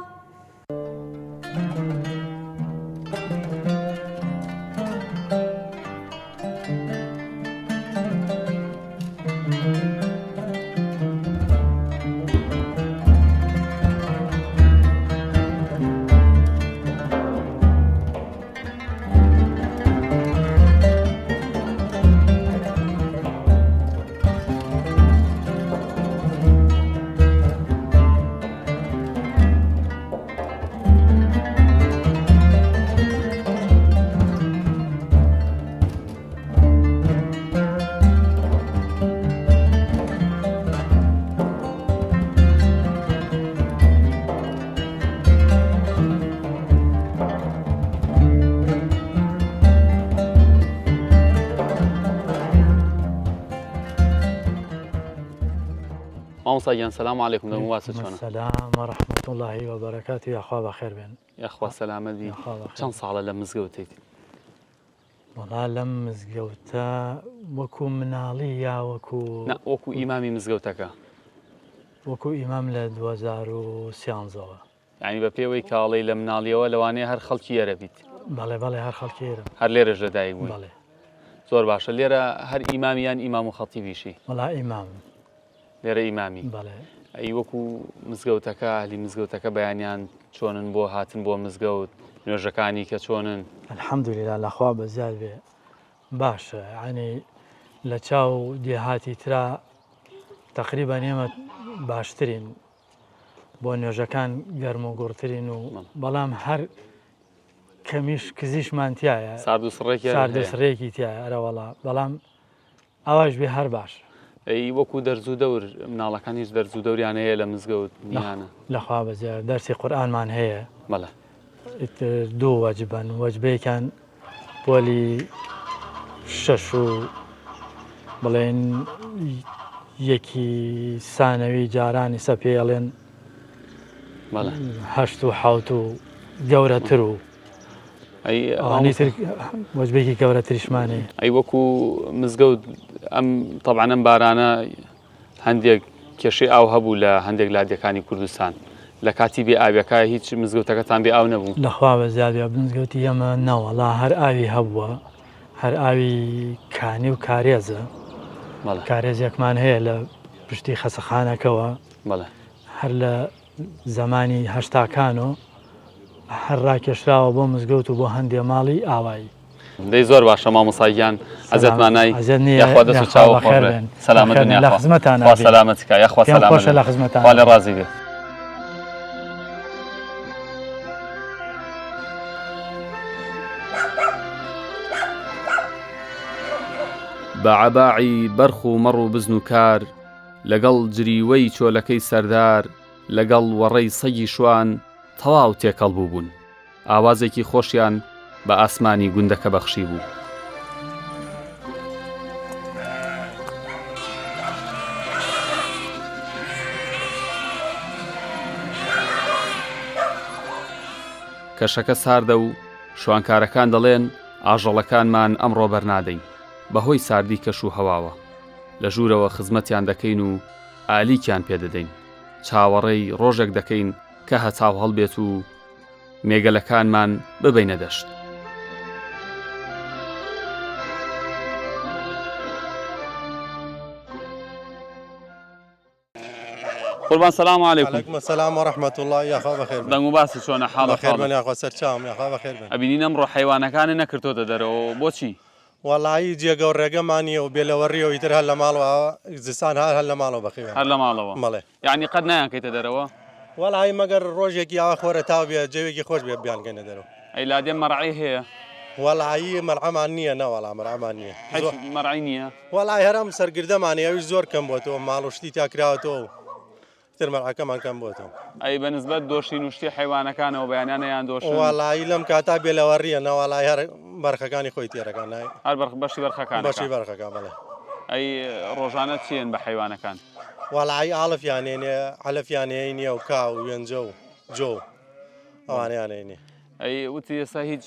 S1: مامۆستا گیان سلام علیکم دەم واسە چۆنە
S13: سلام و رحمة الله و برکاته یاخوا بەخێر بێن
S1: یاخوا سەلامەت بی چەند ساڵە لە مزگەوتیت
S13: وەڵا لەم مزگەوتە وەکو مناڵی یا وەکو
S1: نا وەکو ئیمامی مزگەوتەکە؟
S13: وەکو ئیمام لە 2013ەوە.
S1: یانی بە پێوەی کاڵەی لە مناڵیەوە لەوانەیە هەر خەڵکی ئێرە بیت؟
S13: بەڵێ بەڵێ هەر خەڵکی ئێرەم.
S1: هەر لێرەش لە دایک بووی؟
S13: بەڵێ.
S1: زۆر باشە لێرە هەر ئیمامی یان ئیمام و خەتیبیشی؟
S13: وەڵا ئیمامم.
S1: لێرە ئیمامی؟
S13: بەڵێ.
S1: ئەی وەکو مزگەوتەکە ئەهلی مزگەوتەکە بەیانیان چۆنن بۆ هاتن بۆ مزگەوت نوێژەکانی کە چۆنن؟
S13: الحمدللە لەخوا بەزیاد بێ باشە یانی لە چاو دێهاتی ترا تەقریبەن ئێمە باشترین بۆ نوێژەکان گەرم و گوڕترین و بەڵام هەر کەمیش کزیشمان تایە
S1: سارد و سڕێکی
S13: سارد و سڕێکی تایە ئەرەوەڵا بەڵام ئاواش بێ هەر باشە.
S1: ئەی وەکو دەرز و دەور مناڵەکان هیچ دەرز و دەوریان هەیە لە مزگەوت نیانە؟
S13: لەخوا بەزیاد دەرسی قورئانمان هەیە.
S1: بەڵێ.
S13: ئیتر دوو وەجبەن وەجبەیەکیان پۆلی شەش و بڵێن یەکی سانەوی جارانی سە پێ ئەڵێن هەشت و حەوت و. گەورەتر و ئەوانی تر وەجبێکی گەورەتریشمان هەیە.
S1: ئەی وەکو مزگەوت ئەم تەبعەن ئەم بارانە هەندێک کێشەی ئاو هەبوو لە هەندێک لادێکانی کوردستان لە کاتی بێ ئاویەکە هیچ مزگەوتەکەتان بێ ئاو نەبوو؟
S13: لەخوا بەزیاد بێ مزگەوتی ئێمە نەوەڵا هەر ئاوی هەبووە هەر ئاوی کانی و کارێزە کارێزێکمان هەیە لە پشتی خەسەخانەکەوە هەر لە زەمانی هەشتاکانۆ هەر ڕاکێشراوە بۆ مزگەوت و بۆ هەندێ ماڵی ئاوایی.
S1: دەی زۆر باشە مامۆستا گیان ئەزیەتمان نای یاخوا دەست و چاوت خۆش بێ سەلامەت بن یاخوا خوا سەلامەت کا یاخوا سەلامەت بن خوا لێ ڕازی بێ. بە عەباعی بەرخ و مەڕ و بزن و کار لەگەڵ جریوەی چۆلەکەی سەردار لەگەڵ وەڕەی سەگی شوان تەواو تێکەڵ بووبوون. ئاوازێکی خۆشیان بە ئاسمانی گوندەکە بەخشیبوو. کەشەکە ساردە و شوانکارەکان دەڵێن ئاژەڵەکانمان ئەمڕۆ بەرنادەین بەهۆی ساردی کەش و هەواوە. لە ژوورەوە خزمەتیان دەکەین و ئالیکیان پێ دەدەین. چاوەڕێی ڕۆژێک دەکەین کە هەتاو هەڵبێت و مێگەلەکانمان ببەینە دەشت. قوربان سلام علیکم.
S14: علیکم السلام و رحمة الله یاخوا بەخێر بن.
S1: دەنگ و باست چۆنە حاڵ
S14: بەخێر بن یاخوا سەرچاوم یاخوا بەخێر بن.
S1: ئەبینین ئەمڕۆ حەیوانەکانت نەکردۆتە دەرەوە بۆچی؟
S14: وەڵایی جێگە و ڕێگەمان نییە و بێ لەوەڕییە و ئیتر هەر لە ماڵەوە ئاوا زستان هەر هەر لە ماڵەوە بەخێویان
S1: هەر لە ماڵەوە
S14: بەڵێ.
S1: یەعنی قەت نایانکەیتە دەرەوە؟
S14: وەڵایی مەگەر ڕۆژێکی ئاوا خۆرەتاو بێ جەوێکی خۆش بێ بیانکەینە دەرەوە.
S1: ئەی لادێ مەرعەی هەیە؟
S14: وەڵایی مەرعەمان نییە نەوەڵا مەرعەمان نییە.
S1: هیچ مەرعەی نییە؟
S14: وەڵایی هەر ئەم سەرگردەمان هەیە ئەویش زۆر کەم بۆتەوە ماڵ و شتی تیا کراوەتەوە و ئیتر مەرعەکەمان کەم بۆتەوە.
S1: ئەی بە نسبەت دۆشین و شتی حەیوانەکانەوە بەیانیان ئەیان دۆشن؟
S14: وەڵایی لەم کاتە بێ لەوەڕییە نەوەڵایی هەر بەرخەکانی خۆی تێرەکان نای.
S1: هەر بەرخ بەشی بەرخەکان
S14: بەشی بەرخەکان بەڵێ.
S1: ئەی ڕۆژانە چییەن بە حەیوانەکان؟
S14: وەڵایی ئاڵفیان هێنێ عەلەفیان هێنیە و کا و وێنجە و جۆ و ئەوانەیان هێنێ.
S1: ئەی وتی ئێستا هیچ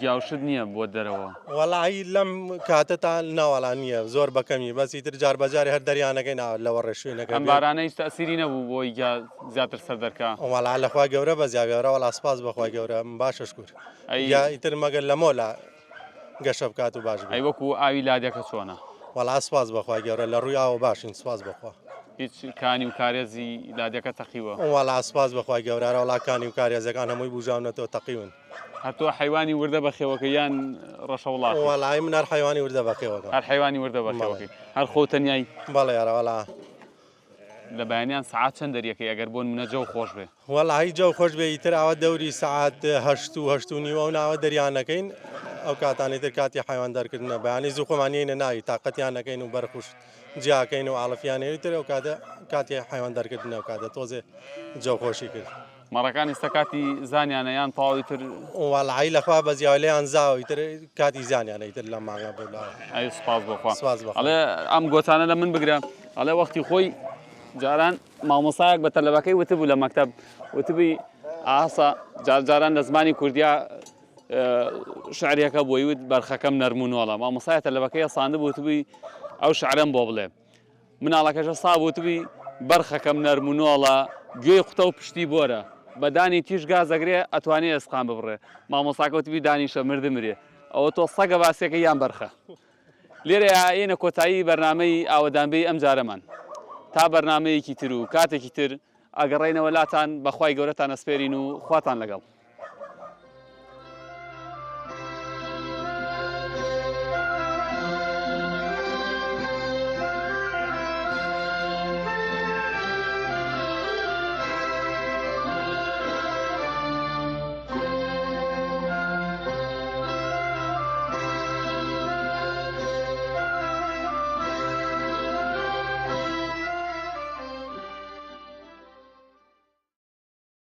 S1: گیاوشت نییە بۆ دەرەوە؟
S14: وەڵایی لەم کاتەتا ناوەڵا نییە زۆر بەکەمی بەس ئیتر جار بەجارێ هەر دەریانەکەی نا لەوە ڕێشوێنەکە
S1: ئەم بارانە هیچ تەئسیری نەبوو بۆی گیا زیاتر سەر دەرکا؟
S14: وەڵا لە خوای گەورە بەزیا بێ وەڵا سپاس بە خوای گەورە باشە شکور گیا ئیتر مەگەر لەمۆلا گەشە بکات و باش بێ.
S1: ئەی وەکو ئاوی لادێکە چۆنە؟
S14: وەڵا سپاس بە خوای گەورە لە ڕووی ئاوە باشین سپاس بە خوا.
S1: هیچ کانی و کارێزی لادێکە تەقیوە؟
S14: وەڵا سپاس بە خوای گەورە ئەرە وەڵا کانی و کارێزەکان هەمووی بوژاونەتەوە تەقیون.
S1: هەر تۆ حەیوانی وردە بەخێوەکەی یان ڕەشەوڵاخی؟
S14: وەڵایی من هەر حەیوانی وردە بەخێوەکەم.
S1: هەر حەیوانی وردە بەخێوەکەی. هەر خۆو تەنیای؟
S14: بەڵێ ئەرە وەڵا.
S1: لە بەیانیان سەعات چەند دەریەکەی ئەگەر بۆ نمونە جەو خۆش بێ؟
S14: وەڵاهی جەو خۆش بێ ئیتر ئاوە دەوری سەعات هەشت و هەشت و نیو ئەو ناوە دەریان نەکەین ئەو کاتانەی تر کاتی حەیوان دەرکردنە بەیانی زوو خۆمان یەینە ناوی تاقەتیان نەکەین و بەرخ و شت جیاکەین و ئاڵفیان ئیتر ئەو کاتە کاتی حەیوان دەرکردنە ئەو کاتە تۆزێ جەو خۆشی کرد.
S1: مەڕەکان ئیستا کاتی زانیانە یان تەواو ئیتر؟
S14: وەڵاهی لەخوا بەزیاوە لێیان زاوە ئیتر کاتی زانیانە ئیتر لەم مانگە بۆ لاوە.
S1: ئەی سوپاس بۆ خوا.
S14: سوپاس بۆ خوا.
S1: ئەڵێ ئەم گۆتانە لە من بگرە ئەڵێ وەختی خۆی جاران مامۆستایەک بە تەلەبەکەی وتبوو لە مەکتەب وتبووی ئاسا جار جاران لە زمانی کوردیا شعرێکە بۆی وت بەرخەکەم نەرم و نۆڵە مامۆستای تەلەبەکەی ساندبوو وتبووی ئەو شعرەم بۆ بڵێ مناڵەکەشە سا وتبووی بەرخەکەم نەرم و نۆڵە گوێی قوتە و پشتی بۆرە بە دانی تیژ گاز ئەگرێ ئەتوانێ ئێسقان ببڕێ مامۆستاکە وتبووی دانیشە مردمرێ ئەوە تۆ سەگە باسێکە یان بەرخە لێرەیا ئێینە کۆتایی بەرنامەی ئاوەدانبێی ئەمجارەمان. تا بەرنامەیەکی تر و کاتێکی تر ئەگەڕێینەوە لاتان بە خوای گەورەتان ئەسپێرین و خواتان لەگەڵ.